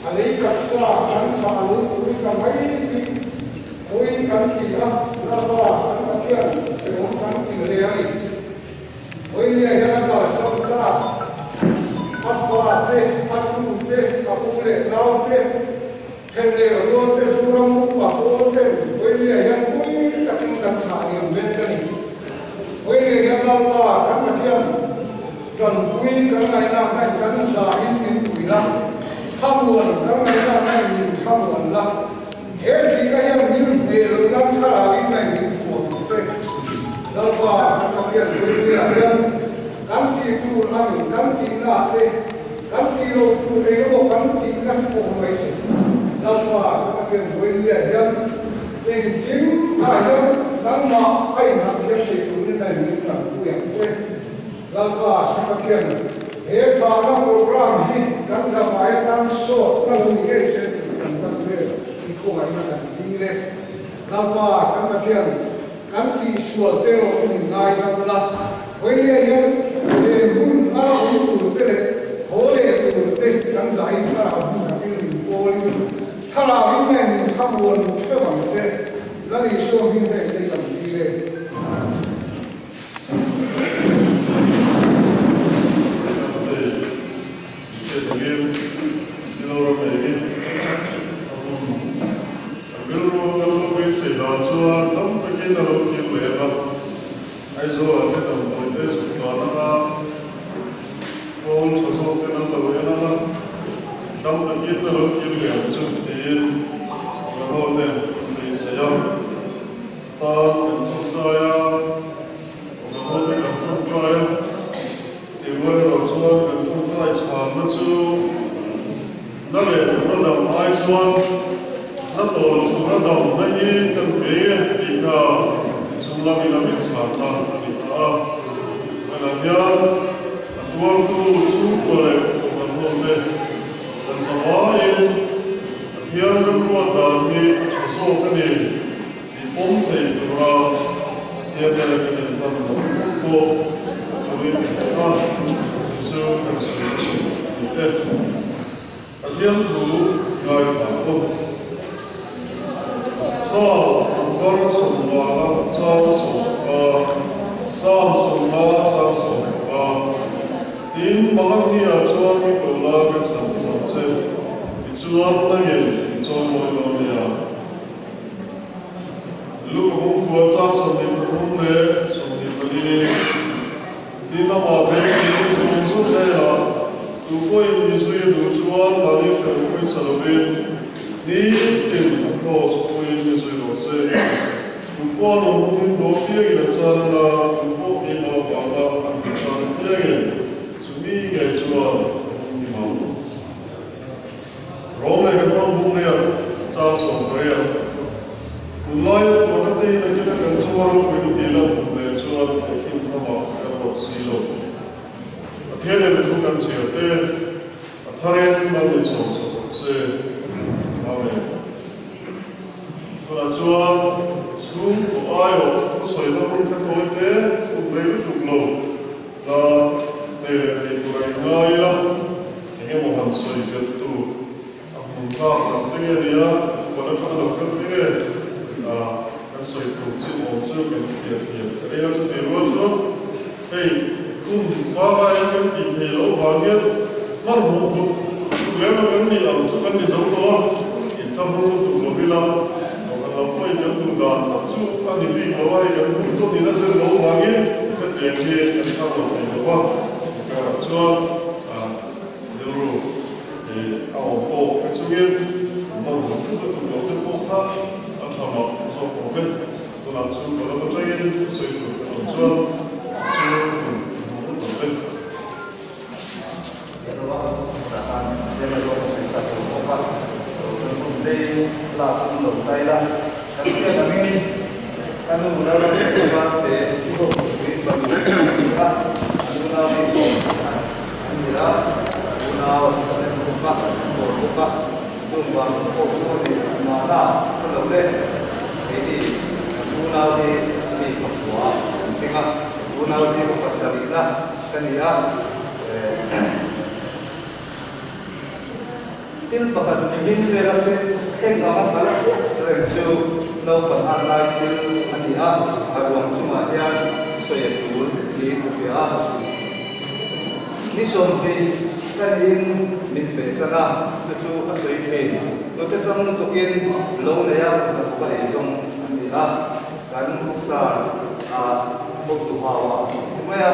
a lei taksa kan thlah lo tur ta mai tih hawi kan ti a, Lalpa kan Pathian hrehawm kan ti hle a ni. Vawinia hian a kalsan ta, a fate, a tute, a u leh naute, Then leh rual te Zoram upa pawl ten Vawinia hian pui takin kan thlah liam mek a ni. Vawinia hian Lalpa kan Pathian tanpui kan ngaihnak hian kan zahin min pui la, thlamuan kan ngaihnak hian min thlamuan la, he thihna hian min hneh lo nan thlarauin ngaih min thuam ang che. Lalpa kan Pathian Vawinia hian kan tih tur ang kan tihna te, Kan tih loh tur eng emaw kan tihna hi pawh mai che. Lalpa ka Pathian Vawinia hian engkim ah hian nangmah a inhak thiam thei turin a in kan pui ang che. Lalpa ka Pathian, he thlahna program hi kan damai atan sawt ka lo ni ngei che tih kan dam vel i khawngaihna kan dil e. Lalpa kan Pathian. Kan tihsual te erawh chu min ngaidam la. Vawinia hian he hmun a la awm tur te leh haw leh tur te kan zahin thlarau hmun khatin min pawlin thlarau in nge min thlamuan theuh ang che. Lal Isua hming hei te kan dil e. Tihruai erawh chuan kan tawngtai chhanna chu na leh tura dam ai chuan na tawh loh tura damna hi kan pe e tih kha inchhung lamin a min chhanna a ni ta a. Vawiinah hian a tuartu chhungkua leh kohhran hote kan zavaiin Pathian rilruat dan hi a tha zawk a ni. I pawm thei tura Pathian nena kan inhman loh pawh pawh a turin ka hre a, chu chu kan sawi thin a ni e. Pathian thu ngaithla u. Psalm number 50 chang 15, Psalm 50 chang 15, Tin, Malakia chuan i ko la ka chhan thung ang che, tichuan nangin i chawimawi dawn nia. Luka bawngkua chang 23 leh 24 Tin amah vengtu zawng zawng hnenah tu pawhin mi zui a duh chuan mahni hrem pawisa lovin nitin a kraws pawhin mi zui rawh se. Tu pawh an awm hmuhin daw piangin a chan anga tu pawh keimah avanga an hmu chan piangin chumi ngei chuan a hum him ang. Rom leh kan ram bung riak chang 18. Tunlaia tuahna te in a kina kan chunga ropui na tih lan tum leh chuan theikhim thamah kan ruat si lo. Pathian in thu kan chhiar te, a tharin mal min sawm sak rawh se. Amen. Tunah chuan chhungkaw aiawh thusawi na hun kha tawi te hun rei lutuk lo. La nei leh thei tur a inngai ila, eng emaw han sawi belh tur a hmun tlak lam te nge nia, puan atanga lo kal te nge kan sawi tur chin awm chu kan hriat thiam ka ring a, chutih rual chuan hei hun pangngai kan tih theih loh vang hian hmanhmawh vut vut lem a kan nih ang chu kan ni zo tawh a, inthlahrung lutuk lo ila kan lo pawhin kan duh dan tak chu a ni bik lo a, hei kan hun tawn in a zir loh vangin hetiang hi kan thar lo thei lo va, karah chuan rilru a awm tawk te chungin hmanhmawh vut lutuk lo te pawh kha a tha mah zawk awm e. Tunah chu ka lam atangin thusawi tur ka awm chuan chu hun hmuh ngawt ang e. Ka ni a, thil pakhat nimin vela thleng anga kal reng chu naupang an lai thil a ni a, a ruang chungah hian sawi a tul niin ka hria a. Ni 20 ka niin min fehsan a, chu chu a sawi thin. Nute chang lutukin lo nei a, hnathawk a ei zawng an ni a. Kan sar a hotu hau a ti mai a,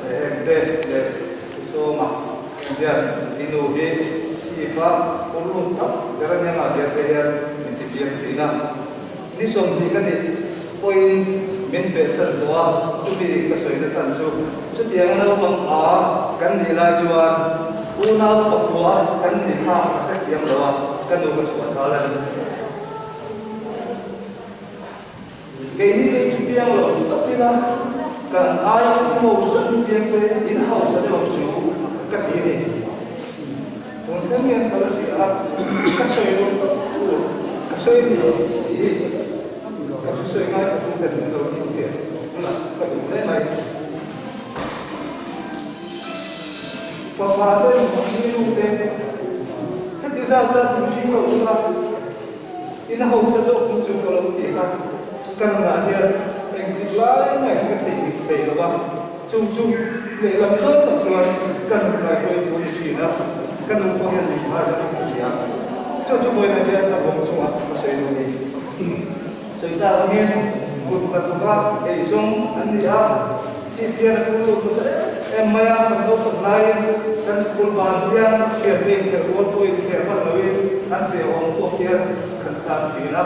heng te leh Thusawma heng hian i nu hi chhip a urluk tak ber a nia ngah te hian min ti fiam thin a. Ni 20 ka nih pawhin min fehsan tawh a, chumi ka sawi na chhan chu chutiang naupang a kan nih lai chuan unau pakua kan ni kha ka hrethiam lo a, ka nu ka chhuah zal a ni. Keini hi chu piang lo tak ila kan ai ho zat piang se in hausa deuh ang chu ka ti a ni. Tun thleng hian ka la hria a, ka sawi lo tak tur ka sawi ni lo tih hi ka thusawi ngaithla tu ten min lo chik. Fapa te, mi nu te, heti zat zat min hring lo kha in hausa zawk chu chu ka lo ti kha ka nunah hian engtik lai mai ka theih dik thei lo va, chu chu lehlam zawng tak chuan ka nun kaihruai tu a ni thin a, ka nu pawh hian min hmai dawn in ka hria. Chu chu vawiinah hian a bawng chungah ka sawi duh a ni. Sawi tak angin kut hnathawka eizawng an ni a, chhit hian a thu lut nasa em em mai a, kan naupang laiin kan school ban hian thiante inkhelh rual pawh inkhelh hman loin an ve awm pawh hian kan tan thin a,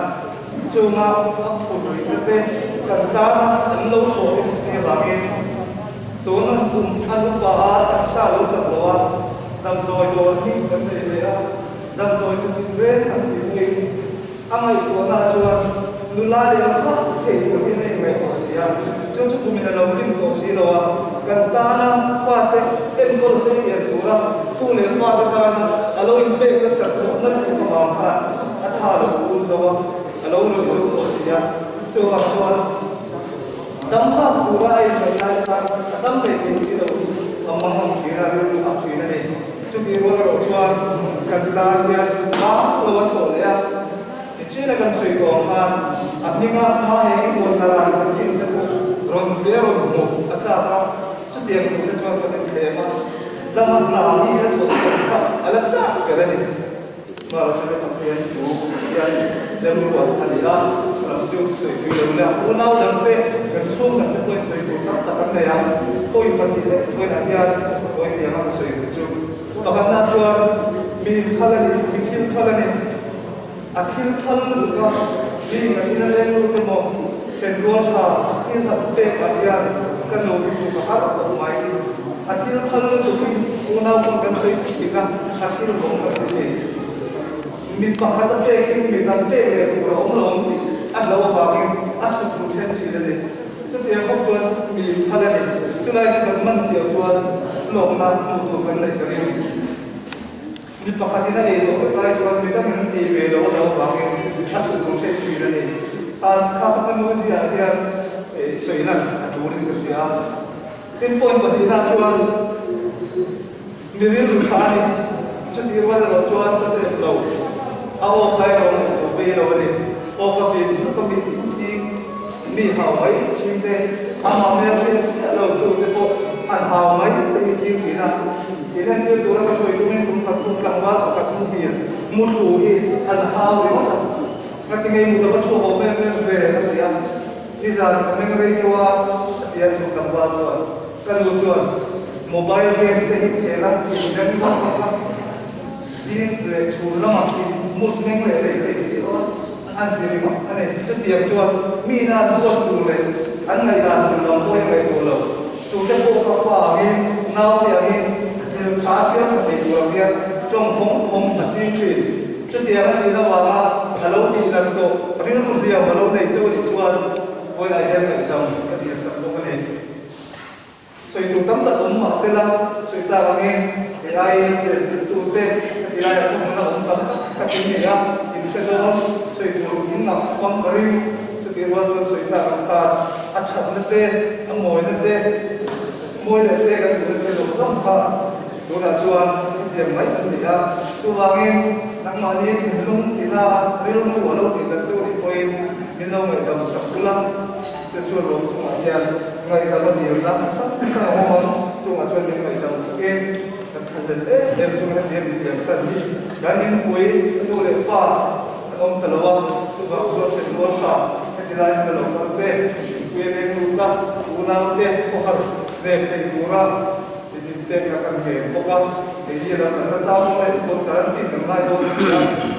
chunga a phur rihna te kan tana an lo thawh em em avangin tuna kum an upa a taksa lo chak lo a, damdawi dawr hi kan nei ve a, damdawi chu tinreng an tih pawhin A ngaihtuahna chuan nula leh vak thei tur hi a inngaihtuah si a, chu chu kumin a lo ding tawh si lo a, kan tana fate enkawl sei lian tura tu leh fate tana a lo inpek nasat tawhna lutuk avang khan a tha lo un zo a, a lo rawih zo tawh si a, chuvang chuan dam khak tura a inngaih lai khan a dam leh thei si lo hi a mangang thin a, rilru hah thin a ni. Chutih rual erawh chuan kan tan hian hma lo a thawh leh a, tichina kan sawi tawh ang khan a hminga hma eng emaw naran kan thin te pawh rawn ve rawn hmuh a chak a, chutiang tur te chuan kan inthlem a, lama hna hi a thawh chhan kha a la chak ber a ni. Hmara chu heta hian thu hian lemruat a ni a, ram chu sawi tui lo ila, unau dangte kan chhung dangte pawhin sawi tur tam tak an nei a, pawi pahnih leh vawiinah hian pawi hliam a ka sawi duh chu. Pakhatna chuan mi thal a ni, mi thil thal a ni. A thil thal lutuk a, mi kan ina leng lut emaw thenrual tha thil han pek ah hian ka nu hi chu ka har khawp mai. A thil thal lutuk hi unau pawn kan sawi sik tik a, a thil vawng kan ti thei. Mi pakhat a pekin mi dang pek leh tur a awm lo ang tih a hlauh avangin a thut hmu then thin a ni. Chutiang khawp chuan mi phal a ni. Chulai chu kan man thiam chuan hlawkna hmuh tur kan neih ka ring. Mi pakhatin a ei loh vek lai chuan mi dangin an ei ve lo a lo avangin a thut hmu then thin a ni. Khan kha ka nu ziah hian sawi lan a tulin ka hria. Tin point pahnihna chuan mi rilru tha a ni. Chutih rual erawh chuan ka zep lo. A aw kha erawh ngaih tur ve lo a ni. Aw ka vin hluk a mi ching, mi hau mai ching te, amah hmel hriat miah lo tu te pawh an hau mai te hi ching thin a. Inentir tura ka sawi tumin kum khat kum tlangval pakhat muhil muthlu hi an hau ringawt a. Ngati ngei mut a va chhuak awm em em ve a ti a. Nizan ka meng rei deuh a, a ti a chu tlangval chuan. Ka nu chuan mobile games te hi khel a, in reng vak vak a, zing leh chhun lamah in mut meng leh rei thei si lo a, an ti ringawt a ni. Chutiang chuan mi ina an huat tur leh an ngaihdan tur lam pawh hi a ngaihtuah lo. Tute pawh ka fa angin, naute angin zir tha siam tha thei tur ang hian tawng phawng phawng a ching thin. Chutiang a chin avanga a lo tih nat tawh rilru hliam a lo nei chauh a nih chuan vawilah hian ngaihdam ka tih sak bawk a ni. Sawi tur tam tak awm mah sela, sawi tak angin kei aiin chenchilhtute heti laiah thu hmun a awm tam tak tak in nei a, in hre dawn, sawi tur in ngah pang ka ring. Chutih rual chuan sawi tak ang khan a thatna te, a mawina te, mawi leh se kan duhna te zawng zawng kha Tunah chuan hetiang mai an ni a, chuvangin nangmahni thinlung tina rilru a lo tih dan chu nih pawhin min lo ngaihdam sak bul a, chu chuan rawng chungah hian ngaihdam a dilna hrang hrang a awm ang, chungah chuan min ngaihdam sakin kan thlahlel em em chungin hetiang min tiamsan hi kan inpui a nu leh pa an awm ta lo a, chuvang chuan hrenrual hra heti lai hmun a lo kal te, inpui a leng lut a, unaute khawhar ve thei tura. Titin pek na kan ngen bawk a, keini lam kan la chau dawn em pawn quarantine kan ngai dawn si a,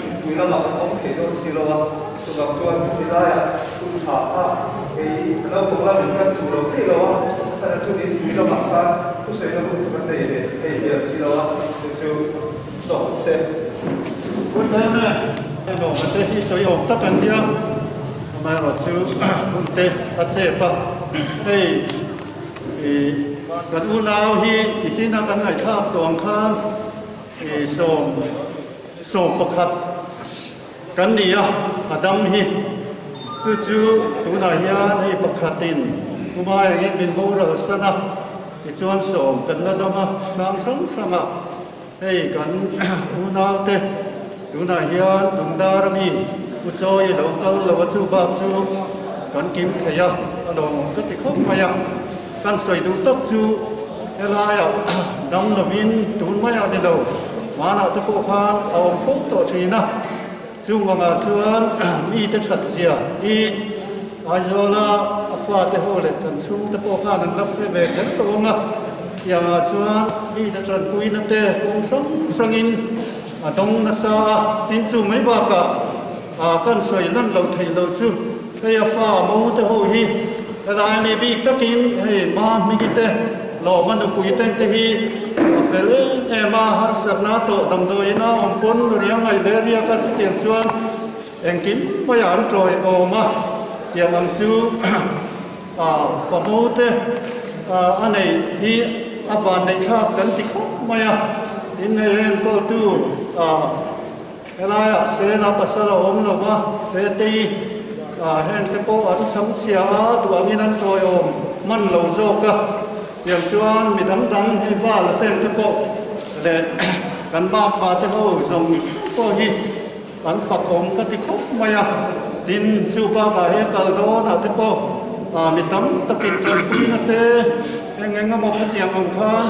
inpui lamah kan awm thei dawn si lo a, chuvang chuan heti laiah hun tha kha kei a naupang lamin kan chu lo thei lo a, a chhan chu inpui lamah khan thusawi na hun chu kan nei ve thei dial si lo a, chu chu tawp se. Good em e, engawm te hi sawi awm tak an nia, amaherawhchu hun te a chep a, hei. Ih kan unau hi i china kan ngaihthlak tawh ang khan ih 11 kan ni a, a dam hi chu chu tunah hian hei pakhatin Kumai angin min boral san a. Tichuan sawm kan la dam a, hrang hrang hrangah hei kan unaute tunah hian Lungdar ami U Chawi lo kal lo a chu bak chu kan kim thei a, a lawmawm ka ti khawp mai a. Kan sawi duh tak chu helaiah dam lovin tun maiah ni lo, hmanah te pawh khan a awm fo tawh thin a. Chung angah chuan mite that zia hi Aizawla a fate ho leh kan chhungte pawh khan an la hre ve kher lo ang a, tiangah chuan mite tanpuina te kawng hrang hrangin a dawng nasa a, tin chu mai bakah kan sawi lan lo theih lo chu hei a fa mo te ho hi helai mi bik takin hei ma hming te lawma nupui ten te hi a fel em em a, harsatna tawh damdawiin a awm pawn riang ngaih ve riak a chutiang chuan engkim maiah an tawi awm a, tiang ang chu pa mo te a neih hi a van neih thlak kan ti khawp mai a, tin hei enkawltu Helaiah Sela pasal a awm lo va, Hetei heng te pawh an chham chhia a, duangin an tawiawm hman lo zawk a. Tiang chuan mi dang dang hei val a teng te pawh leh kan makpa te ho zawng pawh hi an fakawm ka ti khawp mai a. Tin, chu bakah he kal dawnah te pawh mi tam takin tanpuina te eng eng emaw khatiang ang khan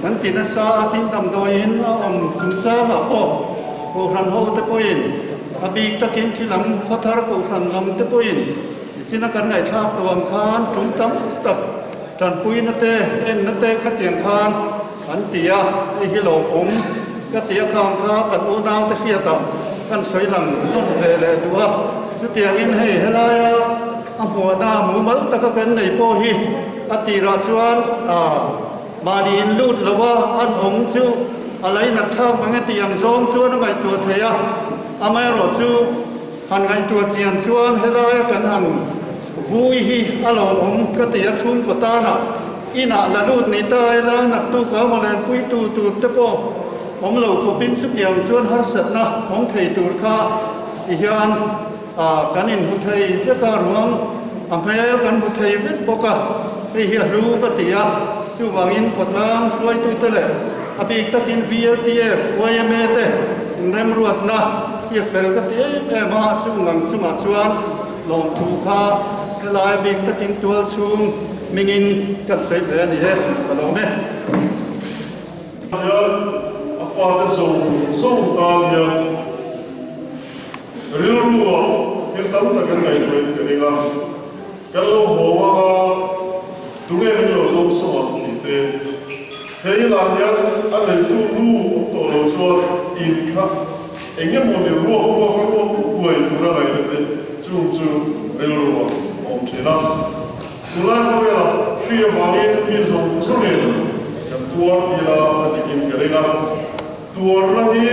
kan ti nasa a, tin damdawiin a awm chungchangah pawh Kohhran ho te pawhin a bik takin khi lam khawthar kohhran lam te pawhin nichina kan ngaihthlak tawh ang khan tum tam tak tanpuina te enna te khatiang khan an ti a, hei hi lawmawm ka ti a khang kha kan unau te hriatah kan sawi lang nawn ve leh duh a, chutiangin hei helaia a hmuahna mumal taka kan nei pawh hi a tirah chuan Mahni in lut lo a, an awm chu a lainat thlak mang e tih ang zawng chuan a ngaihtuah thei a, amaherawh chu han ngaihtuah chian chuan helaia kan han vui hi a lawmawm ka ti a, chhungkaw tanah inah la lut ni ta ila naktuk a mawlenpui tu tur te pawh awm lo khawpin chutiang chuan harsatna awm thei tur kha ti hian kan inhmu thei vek a, ruang a hmel kan hmu thei vek bawk a, hei hi a hlu ka ti a, chuvangin khawtlang hruaitute leh a bik takin VLTF, yma te inremruatna hi a fel ka ti em em a, chung ang chungah chuan lawmthu kha helai a bik takin tual chhung hmingin kan sawi ve a ni e, ka lawm e. Hian a fate zawng zawng tan hian Rilru-ah thil tam tak kan ngaihtuahin ka ring a, kan lo haw ang a, tunge min lo dawm sawm ang tih te. He inah hian a neitu nu awm tawh lo chuan in kha eng emaw ni ruak ruak a ruak huai tura ngaihna te chung chu rilru-ah a awm thin a. Tunlai khawvelah hri avangin mi zawng zawngin kan tuar tila a dikin ka ring a. Tuarna hi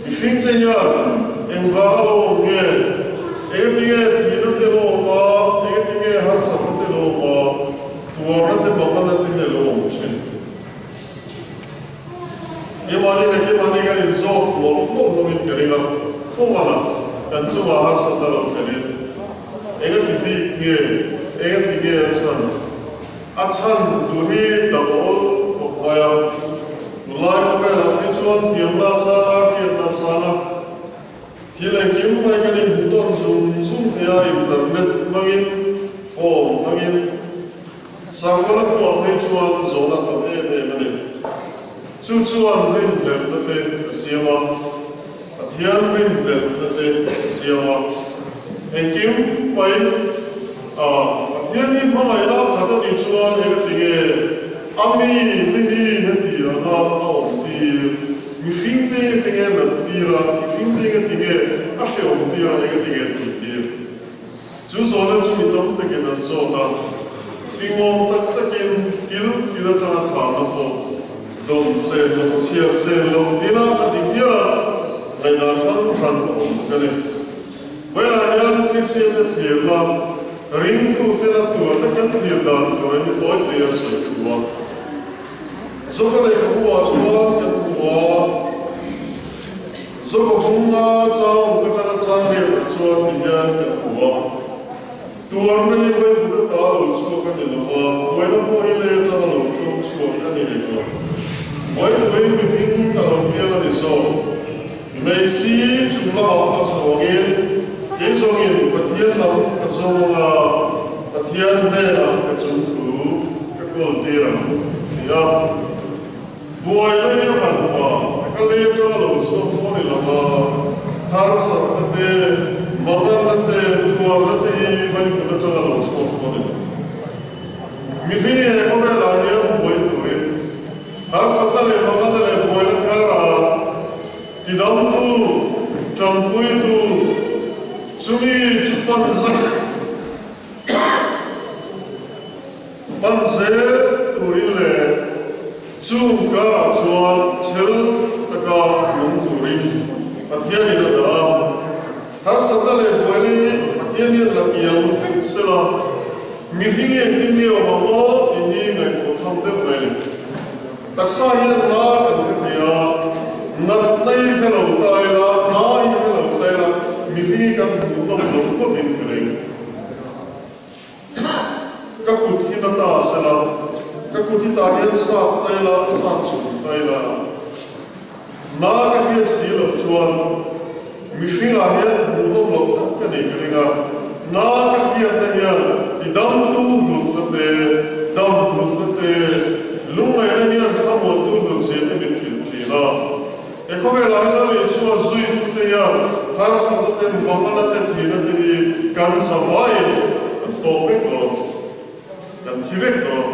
mihringte hian engvang a lo awm nge? Engatinge thihna te lo awm a, engatinge harsatna te lo awm a, tuarna te bangana te hi a lo awm thin. Keimahni leh keimahni kan inzawt mawlh mawlh hlawmin ka ring a, fawngana kan chungah harsatna lo thlenin engati bik nge, engati nge a chhan? A chhan tur hi dam a awl khawp mai a, nulai khawvelah phei chuan thiamna a sang a, hriatna a sang a, thil engkim mai kan inhmu tawn zum zum thei a, internet hmangin, phone hmangin, sangkawla thuah phei chuan zawhna a tam em em a ni. Chu chuan rinhlelhna te a siam a, Pathian rinhlelhna te a siam a, engkim mai a Pathian hi hmangaihna a khat a nih chuan engati nge a mi te hi heti anga a awm tir, mihring te hi tinge nat tir a, mihring te hi engati nge a hreawm tir a, engati nge tih tir. Chu zawhna chu mi tam takin an zawt a, fingawm tak takin kil kil atanga chhahna pawh dawm se lo chhiar se lo thil a a ti hial a, ngaihdan hrang hrang a awm bawk a ni. Vawilah hian Kristiante thlirna, ringtute la tuarna kan thlir dan tur hi tawi te a sawi ka duh a. Zoka lehkhabu-ah chuan kan hmu a. Zoka bunga chang ka tana chang riat ah chuan ti hian kan hmu a, tuarna hi vaivut ata lo chhuak a ni lo va, buaina pawh hi lei atanga lo ṭo. chhuak a ni leh lo. Buai turin mihring a lo piang a ni zawk. Mei si chung lamah a chhawngin kei zawngin Pathian lam ka zawng a, Pathian hnenah ka chung thu ka kawltir ang, ti a. Buai lai a han pa, ka lei atanga lo chhuak pawh ni lo a, harsatna te, manganna te, tuarna te hi vaihmun atanga lo chhuak pawh ni lo. Mihring he khawvelah hian buai turin harsatna leh manganna leh buaina karah tidamtu, tanpuitu, chumi chu pan zak pan zel turin leh chung karah chuan chhel taka nung turin Pathianin a dah a. Harsatna leh buaina hi Pathian hian la piang vek sela, mihring engtin nge awm ang aw tih hi ngaihtuah tham deuh mai a ni. Taksa hian hla kan hre thei a, natna hi hre lo ta ila, hla hi hre lo ta ila, mihring hi kan hmuh hlawm lo phawtin ka ring. Ka kut hi na ta sela, ka kut hi tah hian sat ta ila, sat chhun ta ila. Na ka hriat si loh chuan mihringah hian hmuhnawm loh tak ka nei ka ring a, na ka hriatna hian tidamtu hlutna te, dam hlutna te, lungngaihna hian thlamuantu hlutzia te min hrilh thin a. He khawvelah hian Lal Isua zuitute hian harsatna te, mamana te, thihna te hi kan zavaiin kan tawk vek dawn. Kan thi vek dawn.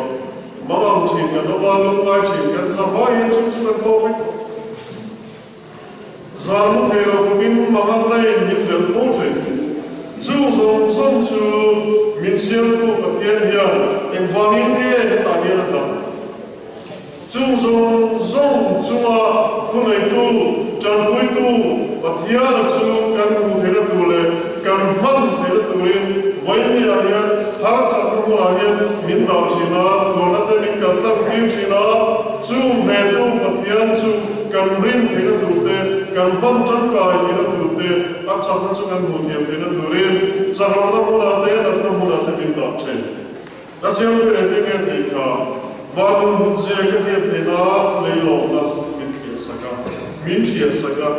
Mangang thin kan awm a, lungngai thin kan zavai hian chung chu kan tawk vek dawn. Zan mu thei lo khawpin mangang laiin min del fo thin. Chung zawng zawng chu min siamtu Pathian hian engvangin nge hetah hian a dah? Chung zawng zawng chunga thuneitu, tanpuitu Pathiana chu kan hmuh theihna tur leh kan hman theihna turin vawinia hian harsatna hmunah hian min dah thin a, tuarna te min kal tlang tir thin a, chung hnetu Pathian chu kan rin theihna tur te, kan hman tangkai theihna tur te, a chakna chu kan hmuh thiam theihna turin chaklohna hmunah te, natna hmunah te min dah thin. Ka siamtu engtin nge tih kha Vanun hmun zia ka hriat theihna leilawmna min thliah sak a, min thiah sak a.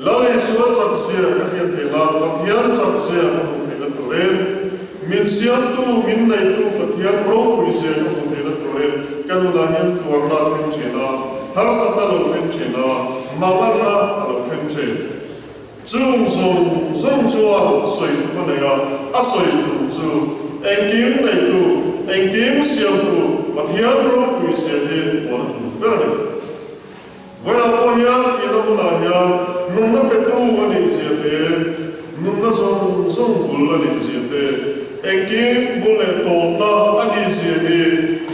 Lal Isua chak zia ka hriat theihna, Pathian chak zia ka hmuh theihna turin, min siamtu, min neitu Pathian ropui zia ka hmuh theihna turin ka nunah hian tuarna a thleng thin a, harsatna a lo thleng thin a, manganna a lo thleng thin. Chung zawng zawng chuan sawi tum a nei a, a sawi tum chu engkim neitu, engkim siamtu Pathian ropui zia hi puan a tum ber a ni. Vawilah pawh hian thihna hmunah hian nunna petu a nih zia te, nunna zawng zawng bul a nih zia te, engkim bul leh tawpna a nih zia hi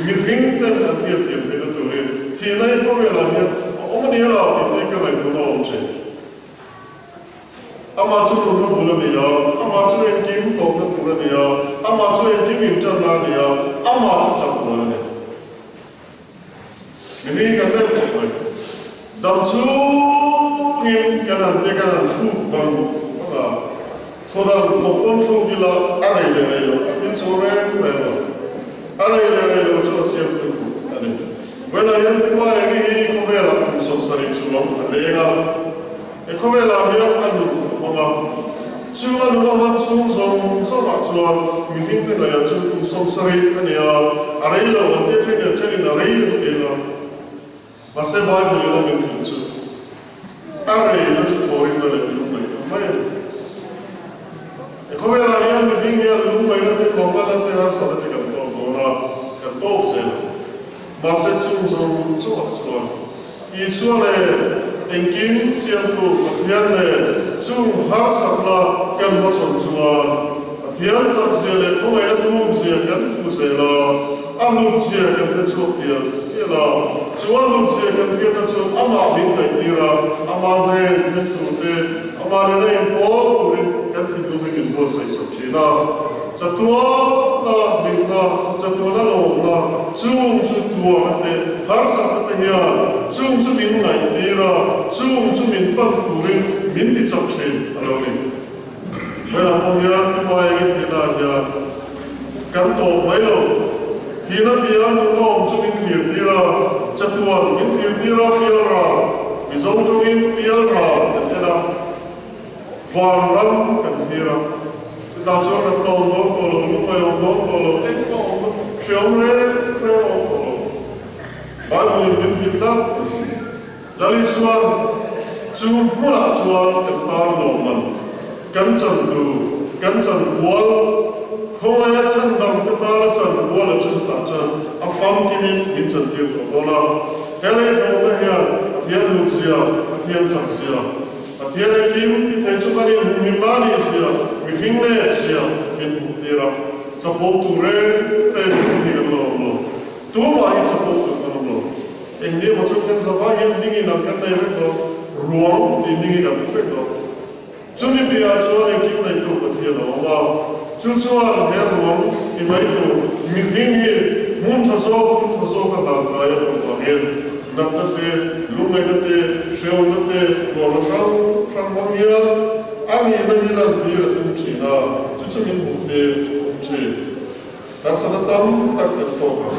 mihring ten an hriatthiam theihna turin thihna hi khawvelah hian a awm a ni a, tih te ka ngaihtuahna a awm thin. Amah chu nunna bul a ni a, amah chu engkim tawpna tur a ni a, amah chu engkim inṭanna a ni a, amah chu chakmual a ni. Mihring kan reuh tawh mai. Dam chungin kan han te kan han thluk vang vang a, thaw dan khawp pawn thluk ila a rei leh rei loh a pil chho reng reng lo. A rei leh rei loh chu a siam tum a ni. Vawilah hian Puma Enge hi khawvelah kum 70 chuang a leng a. He khawvelah hian a nun a hmang a. Chu a nun a hman chhung zawng zawngah chuan mihringte ngaihah chu kum 70 a ni a, a rei lo an tia then leh thenin a rei lo eng a. Mahse Bible in a min hrilh chu a reina chu thawhrimna leh lungngaihna mai a ni. He khawvelah hian mihring hian lungngaihna te khawmna te harsatna te kan tawk dawn a, kan tawk zel a. Mahse chung zawng zawngah chuan Isua leh engkim siamtu Pathian leh chung harsatna kan hmachhawn chuan Pathian chakzia leh khawngaihna tumzia kan hmu zel a, a hlutzia kan hre chhuak pial pial a. Chu a hlutzia kan hriatna chu amah min ngaihtir a, amah hnen then turte, amah nena inpawl turin kan thinlung hi min buatsaih sak thin a. Chatuana hlimna, chatuana lawmna, chung chu tuarna te, harsatna te hian chung chu min ngaihtir a, chung chu min pan turin min ti chak thin a lo ni. Vawilah pawh hian Tumai eng theihnah hian kan tawp mai lo. Thihna piah nunna awm chu min thlir tir a, chatuan min thlir tir a, pial ral, Mizo tawngin pial ral kan en a, van ram kan thlir a. Chutah chuan natna awm dawn tawh lo, lungngaih awm dawn tawh lo, engmah awm dawn, hreawm reng reng a awm tawh lo. Bible in min hrilh tlat. Lal Isuan, Chu hmunah chuan kan tan lawmman, kan chantu, kan chankual, khawngaia chhandam te tana chankual a chu chutah chuan a famkimin min chantir tawh dawn a. He leihlawmna hian Pathian lutzia, Pathian chakzia, Pathian engkim ti thei chu kan inhumhim na nih zia, mihring nep zia min hmuhtir a, chapo tur reng reng mihring hi kan la awm lo. Tumah hi chapo tur kan awm lo. Eng nge maw chu kan zavai hian hmingin an kan nei vek dawn, ruang tih hmingin an pu vek dawn. Chumi piahah chuan engkim neitu Pathian a awm a, chu chuan he ruang ti mai tur mihring hi hmun tha zawk hmun tha zawka dan kai a duh vangin natna te, lungngaihna te, hreawmna te, tuarna hrang hrang hmang hian a nihna hi lantir a tum thin a, chu chu min hmuh tir a awm thin. Harsatna tam tak kan tawk ang,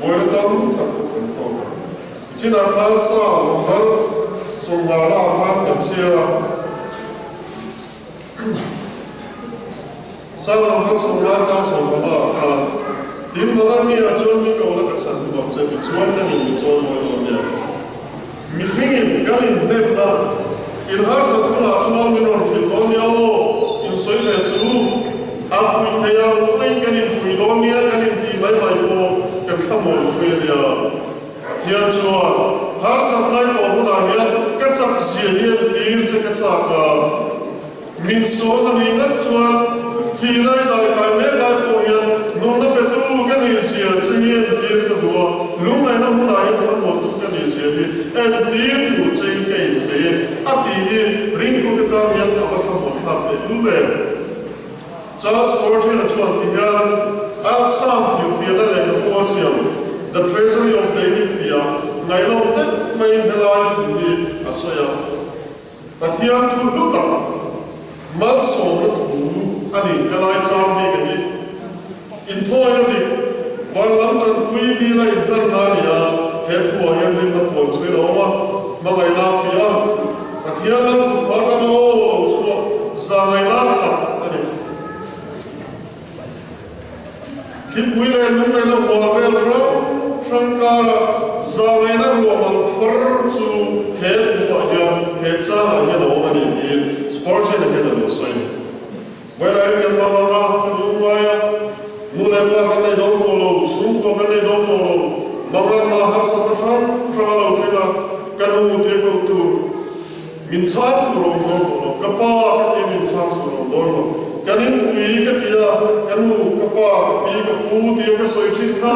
buaina tam tak pawh kan tawk ang. Tichinah khan sa lawmhar sawmngana ah khan kan chhiar a, sa lawmhar sawmnga chang sawmhama ah khan, Tin Malan mi ah chuan mi ko la ka chhan hmu ang che tichuan kan in mi chawi mawi dawn nia. Mihringin kan inhnemna, in harsat hunah chuan min rawn hrilh dawn nia aw, in sawi ve suh u. A pui thei ang pawhin kan inpui dawn nia kan intih mai mai pawh kan thlamawi pui a nia. Pathian chuan harsat lai tawh hunah hian ka chak zia hi entir che ka chak a. Min sawn a nih ngat chuan khi lai dai kai mek lai pawh hian nunna petu ka nih zia che hi entir ka duh a, lungngaihna hmunah hian thlamuantu ka nih zia hi entir tur che in ka inpeih e a tih hi ringtute tan hian a va thlamuan thlak teh lul em. Charles Spurgeon-a chuan ti hian a Psalm hrilhfiahna lehkhabu a siam The Treasury of David tih-ah ngaihnawm deuh maiin helai thu hi a sawi a. Pathian thu hlu tak, malsawmna thu a ni. Helai chang bik a hi inthawina dik, van lam tanpui dila inhlanna a ni a, he thuah hian rinna puan chhuin a awm a, hmangaihna a fiah a, Pathian lam thutpha atanga aw lo chhuak zahngaihna khat a ni. Thingpui leh lungngaihna hual vel hrang hrang kara zahngaihna ruahman far chu he thuah hian, he changah hian a awm a ni tiin Spurgeon-a hian a lo sawi a ni. Vawilain kan hmang ang a, kan lungngai a, nu leh pa kan nei dawn tawh lo, chhungkua kan nei dawn tawh lo, manganna harsatna hrang hrang a lo thleng a, ka nu te ko tur, Min chhang tur awm dawn tawh lo, ka pa ka ti min chhang tur awm dawn lo, ka ningpui ka ti a, ka nu, ka pa, ka pi, ka pu tia ka sawi thin kha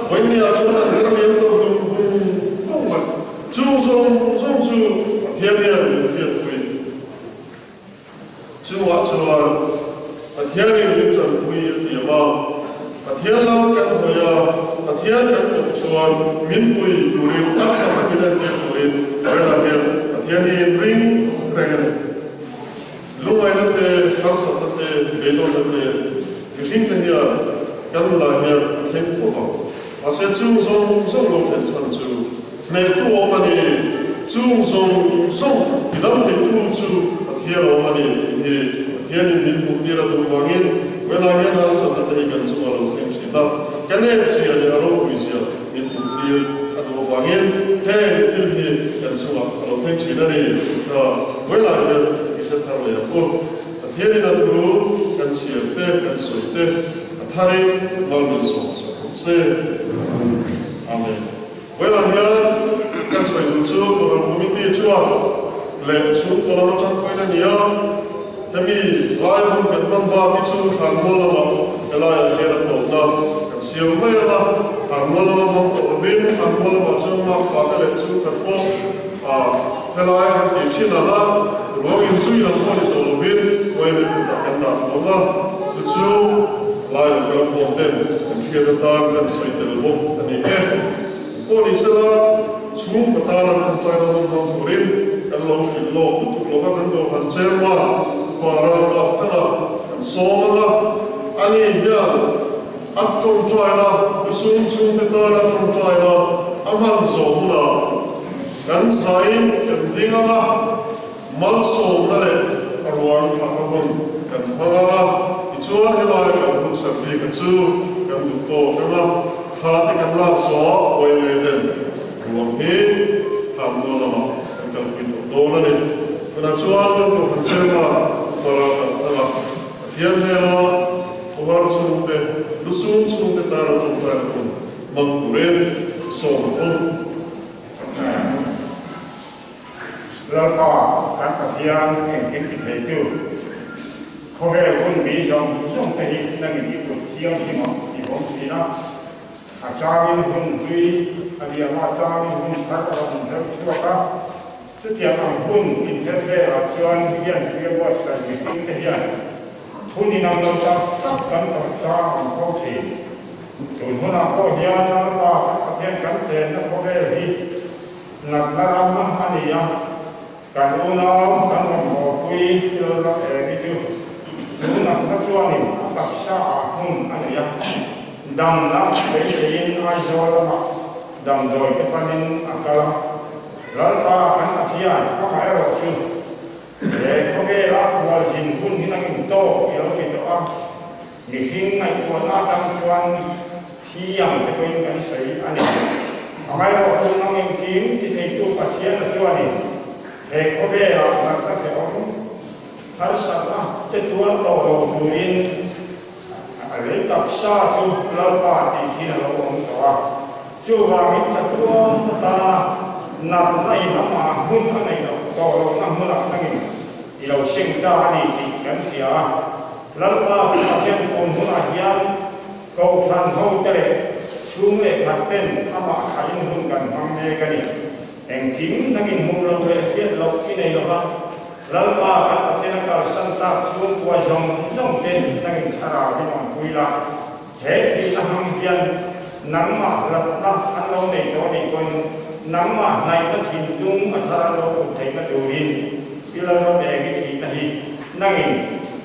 vawinia chuan an her liam ta vung vung vung mai. Chung zawng zawng chu Pathian hian min hriatpui. Chungah chuan Pathianin min tanpui a tiam a, Pathian lam kan hawi a, Pathian kan kawp chuan min pui turin a chak takin entir turin Rela hian Pathian hi inring reng a ni. Lungngaihna te, harsatna te, beidawnna te mihringte hian kan nunah hian a thleng fo vang. Mahse chung zawng zawng lo thlen chhan chu hnehtu awm a ni, chung zawng zawng i dam theitu chu Pathian awm a ni tih hi Pathianin min hmuh tir a duh vangin Vela hian harsatna te hi kan chungah lo thleng thin a, ka nep zia leh a ropui zia min hmuh tir a duh avangin heng thil hi kan chungah a lo thleng thin a ni tih kha Vela hian i hre thar leh ang u. Pathianin a thu kan chhiar te, kan sawi te, A tharin mal min sawm sak ang se. Amen. Vawilah hian kan sawi duh chu Kohhran Committee chuan leh chhungkaw lama tangkaina ni a, hemi lai hun kan hman bak hi chu Thlanmual lamah helaiah hian a tawpna kan siam mai ang a, Thlanmual lama hmang tawh lovin Thlanmual lamah chuan mark pate leh chhungkhat pawh helai kan tih thin ang a, ruang inzui lam pawh ni tawh lovin Uaimi kutah kan dah tawh ang a, chu chu lai lo kal khawm ten kan hriat atan kan sawi tel bawk a ni e. Pawh ni sela, chhungkaw tana tawngtaina hun hmang turin kan lo hrilh lawk lutuk lova kan dawhkan chairman Upa Ralkap Thanga kan sawm ang a, ani hian. A ṭawngṭaina, lusum chhungte tana ṭawngṭaina a hman zawh hunah kan zain kan ding ang a, malsawmna leh a ruang thlahna hun kan hmang ang a, tichuan helai kan hun sak bika chu kan duh tawk ang a, thla te kan lak zawh a yma ten ruang hi thlammual lamah kan kalpui tawh dawn a ni. Tunah chuan kan kohhran chairman Upa Ral Kalthanga Pathian hnena Khawhar chhungte, lusum chhungte tana tawngtaina hun hmang turin sawm a awm. Lalpa, kan Pathian engkim ti theitu, khawvel hun bi zawng zawng te hi nangin i kut thianghlim ah i awm thin a, a changin hun hlui a liam a, a changin hun thar a rawn inher chhuak a. Chutiang ang hun inher velah chuan hian tui a buatsaih mihring te hian thun inang lo tak tak kan tawrh chang ang fo thin. Tun hunah pawh hian Lalpa kan Pathian kan chenna khawvel hi natna ram a ni a, kan unau kan rawngbawlpui Lalram eng hi chu chu natna chuanin a taksa ah hmun a nei a, damna beiseiin Aizawl lamah damdawi te panin a kal a. Lalpa kan Pathian amah erawh chu he khawvela khualzin hun hi nangin tawk i lo ti tawh a, mihring ngaihtuahna atang chuan thi ang te pawhin kan sawi a ni. Amaherawh chu nang engkim ti theitu Pathiana chuanin he khawvela natna hrehawm harsatna te tuar tawh lo turin a lei taksa chu Lalpa tih hi a lo awm tawh a. Chuvangin chatuan atana natna in amah hmun a neih loh tawh lohna hmunah nangin i lo seng ta a ni tih kan hria a. Lalpa kan Pathian tun hunah hian Kohhran hote leh chhung leh khat ten amah thlain hun kan hmang mek a ni. Engkim nangin hmuh loh leh hriat loh i nei lo va, Lalpa kan Pathian a kalsan tak chhungkua zawng zawng te nangin thlarau hi awmpui la. He thihna hmang hian nangmah hlatna an lo nei tawh anih pawhin nangmah hnaihna thinlung a thar an lo put theihna turin i lalram eng i thihna hi nangin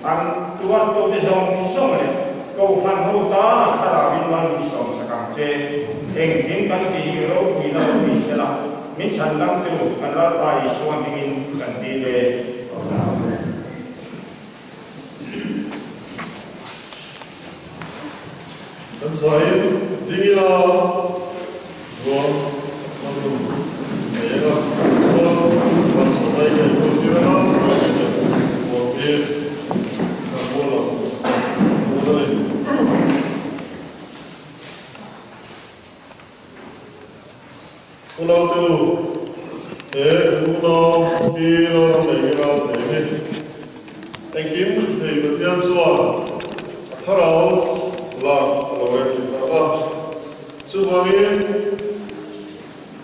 an tuartute zawng zawng leh Kohhran ho tana thlarauin mal min sawmsak ang che. Engkim kan tih hi ropui la lo ni sela, min chhan dangtu kan Lalpa Isua hmingin kan dil e. Amen. Kan zain ding ila ruang kan rawn nei ang a, chuan Malsawmna i ngaih hun tir anga ruang hi kan mual ang dawn a ni. Unautu, he kan unau hi lo ram nei ila thei hi. Engkim thei Pathian chuan a thlarau lak a lo rem thei ta a. Chuvangin,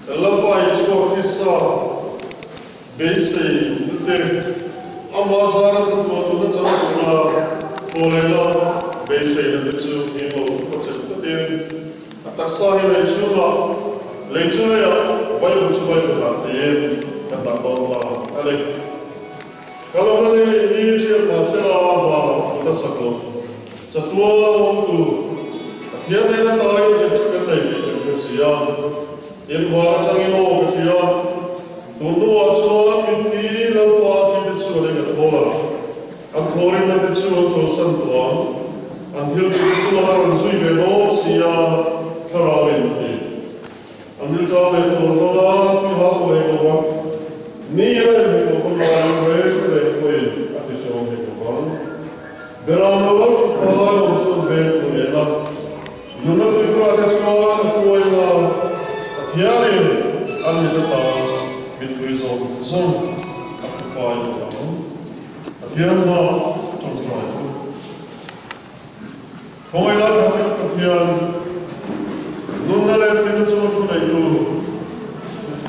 kan Lalpa Isua Krista beisei nute amah zara chatuan nuna chang tura thawhlehna beiseina te chu englo khawchhet takin A taksa hi lei chhungah, lei chu leiah, vaivut chu vaivutah tiin kan dah dawn ta a ni. Ka lo la nei hi ṭhiat mahsela vanah hmun a sak lo. Chatuan a awm tur Pathian nena tai leh chu kan nei tih kan hre si a. Tin, van aṭangin aw ka hria, tun hnuah chuan min ti Lalpa thi te chu an eng a thawl ang. An thawhrimna te chu an chawlhsan tawh ang. An thil tih te chuan a rawn zui ve dawn si a, thlarau in a ti. An rilṭam leh tawh dawn a, tui hau tawh leh lo vang. Ni a en hek lo vang a, reng reng pawhin a ti hrehawm hek lo vang. Beram lo lo ṭhut phah lai awm chu an veng tawh leh la. Nunna tuikhurah te chuan a kuai la, Pathianin an mit atan mittui zawng zawng a hru fai lo ang. Pathian hma tawngtai chu khawngaih lai khatin Pathian nunna leh thihna chunga thu neitu,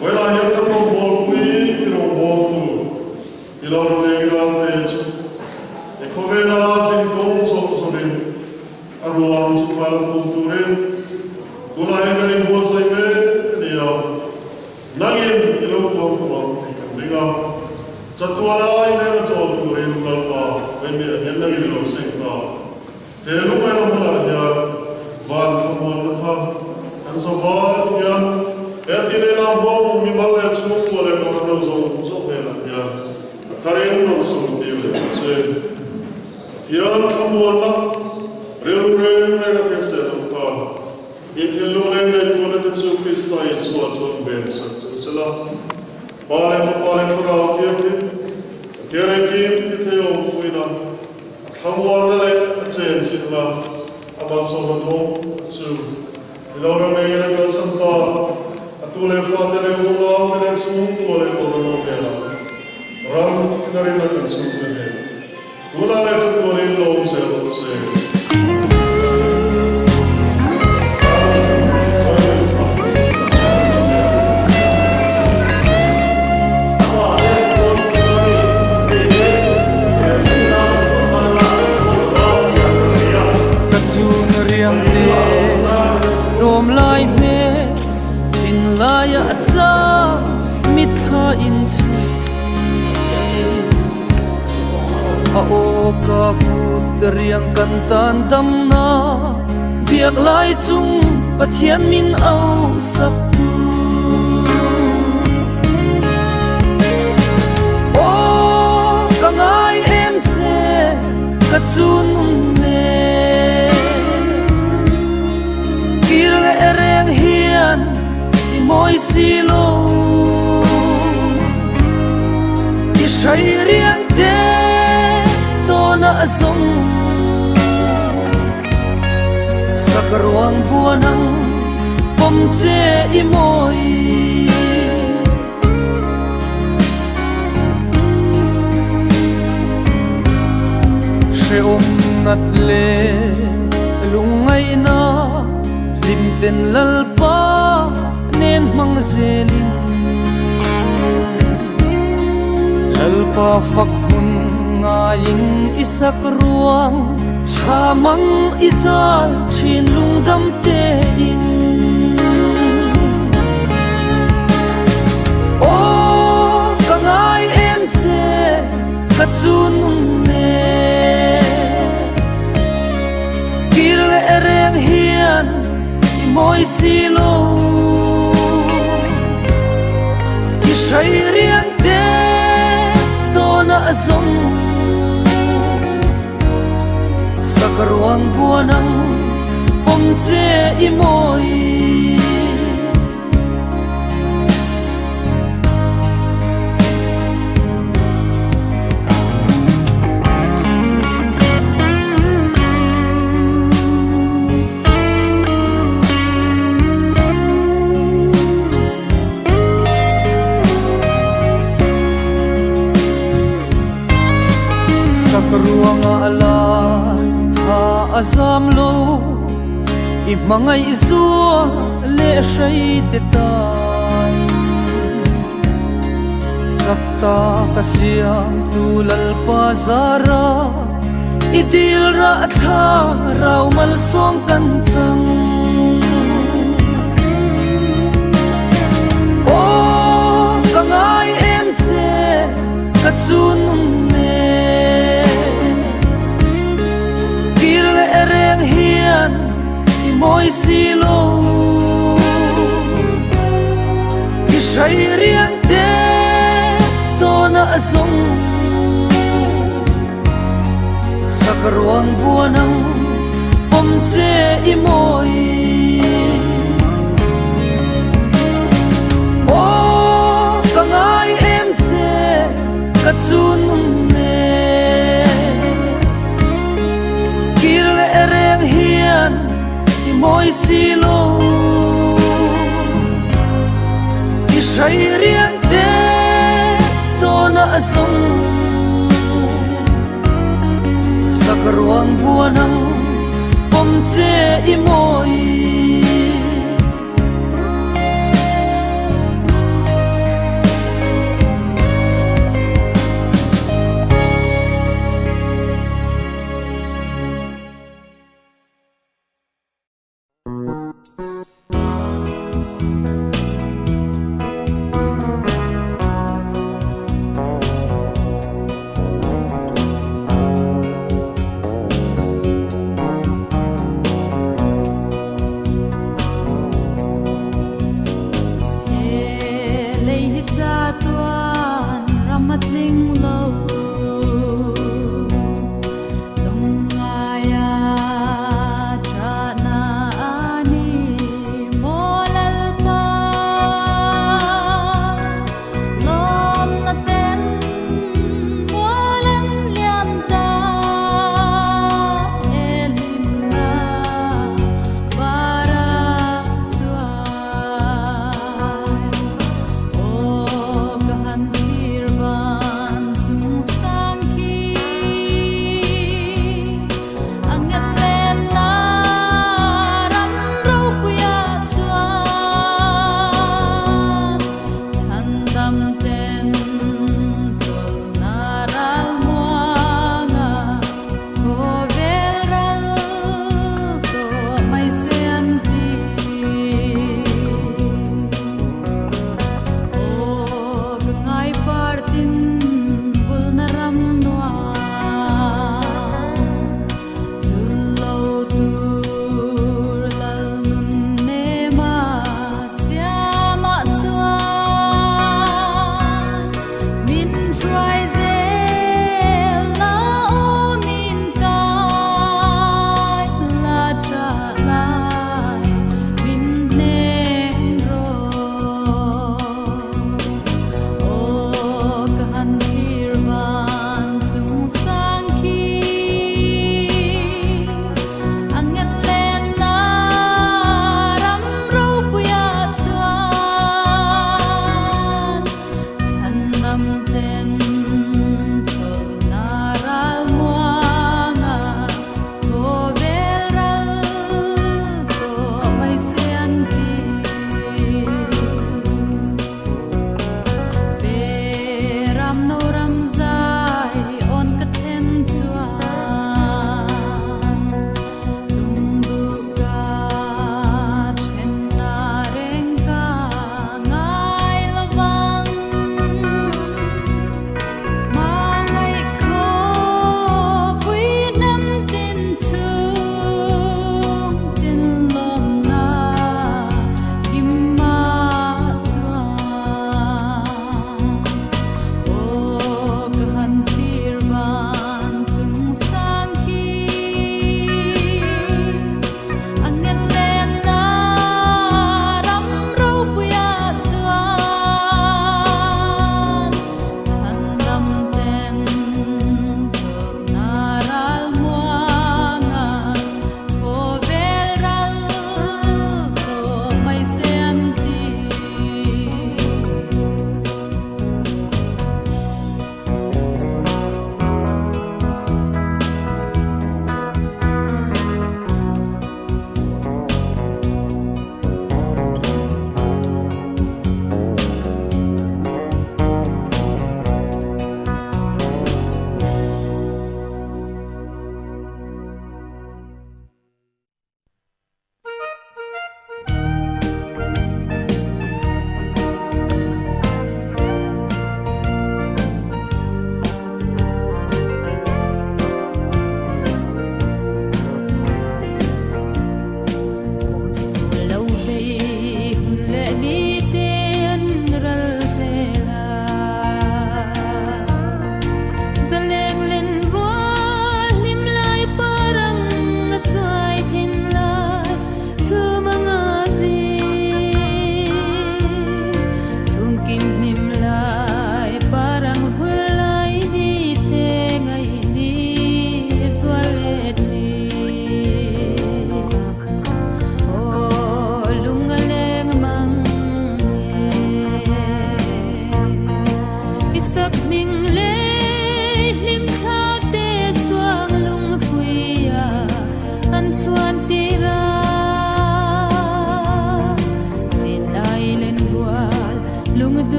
vawilah hian kan rawngbawlpui i rawngbawltu i lo rawn eng i ral te chu i khawvela zin kawng chawh zawhin a ruang chu hmai la phum turin tunah hian kan inbuatsaih mek a ni a. Nangin i lo tuam tuam tih kan ring a, chatuala i hmel a chawl turin Lalpa Vengmiah hian nangin i lo seng ta. He lungngaihna hmunah hian zavai hian he tinena hmawng mimal leh chhungkua leh kohhran zawng zawng hnenah hian a tharin rawn sawmtir leh ta che. Pathian thlamuanna rilru reng reng a hriatse lo kha in thinlung leng ngaihtuahna te chu Krista Isua chuan ven sak chu se la. Pa leh Fapa leh Thlarau Thianghlim, Pathian engkim ti thei awmpuina, a thlamuanna leh a chenchinna, a malsawmna dawng chu i lo ram ei in a kalsan ta, a tu leh fate leh unaute leh chhungkua leh kawlrawn ho hnenah ram ina rinna kan chhungte nen Tunah leh chu tuanin lawm zel rawh se. Ka chung riang te rawm lai hmel thinlai a chang mitthla in chhui. A aw ka kut riang kan tan damna biak lai chung Pathian min au sak tu. Aw ka ngai em che ka chun nen kir leh reng hian i mawi si lo. I hrai riang te tawn ah zawng sak ruang buan ang pawm che i mawi. Hreawm nat leh lungngaihna hlim ten Lalpa nen hmang zelin Lalpa fak hmun ngaiin i sak ruang tha mang i zal thin lungdam tein. Aw ka ngai em che ka chu nung nen kir leh reng hian i mawi si lo i hrai riang te tawn ah zawng sak ruang buan ang pawm che i mawi. Sak ruangah lai tha a zam lo i hmangaih zua leh hrei te tan chak ta ka siam tu Lalpa zara i dil rah thla rau malsawm kan chang. Aw ka ngai em che ka chu nung nen kir leh reng hian i mawi si lo i hrai riang te tawn ah zawng sak ruang buan ang pawm che i mawi. Aw ka ngai em che ka chu nung nen kir leh reng hian i mawi si lo i hrai riang te tawn ah zawng sak ruang buan ang pawm che i mawi.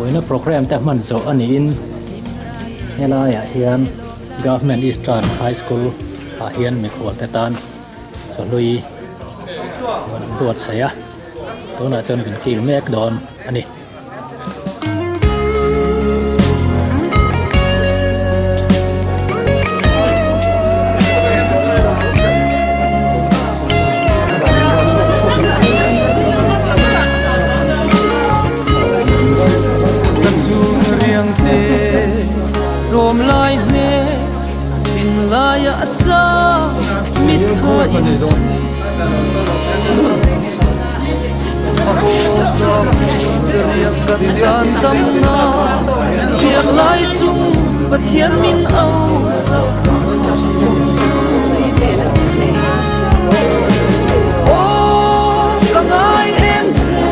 Vawiina programme te hman zawh a niin helaiah hian Government Eastern High School ah hian mikhual te tan chawhlui an buatsaih a tunah chuan kan kil mek dawn a ni. Ka chung riang te rawm lai hme thin laia a chang mitthla in chhui A aw ka kut riak kan tan dam na biak lai chung Pathian min au sak Aw ka ngai em che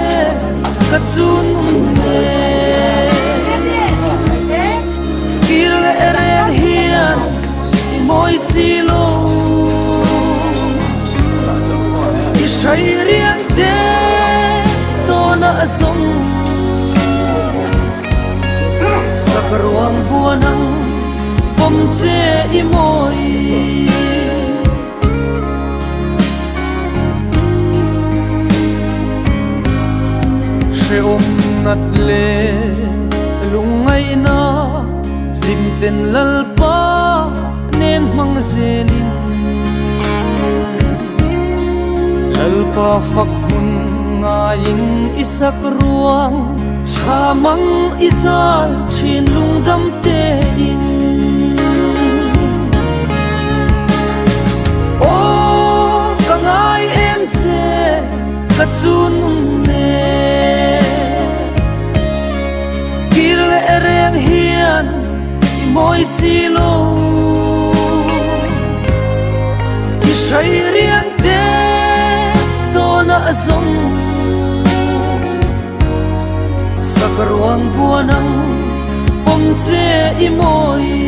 ka chun ne Kir leh reng hian i mawi si lo I hrai riang te tawn a zawng Sak ruang buan ang pawm che i mawi. Hrehawm nat leh lungngaihna hlim ten Lalpa nen hmang zelin Lalpa fak hmun ngaiin i sak ruang Tha mang i zal thin lungdam tein. Aw ka ngai em che ka chun nen Kir leh reng hian i mawi si lo I hrai riang te tawnah zawng Sak ruang buan ang pawm che i mawi.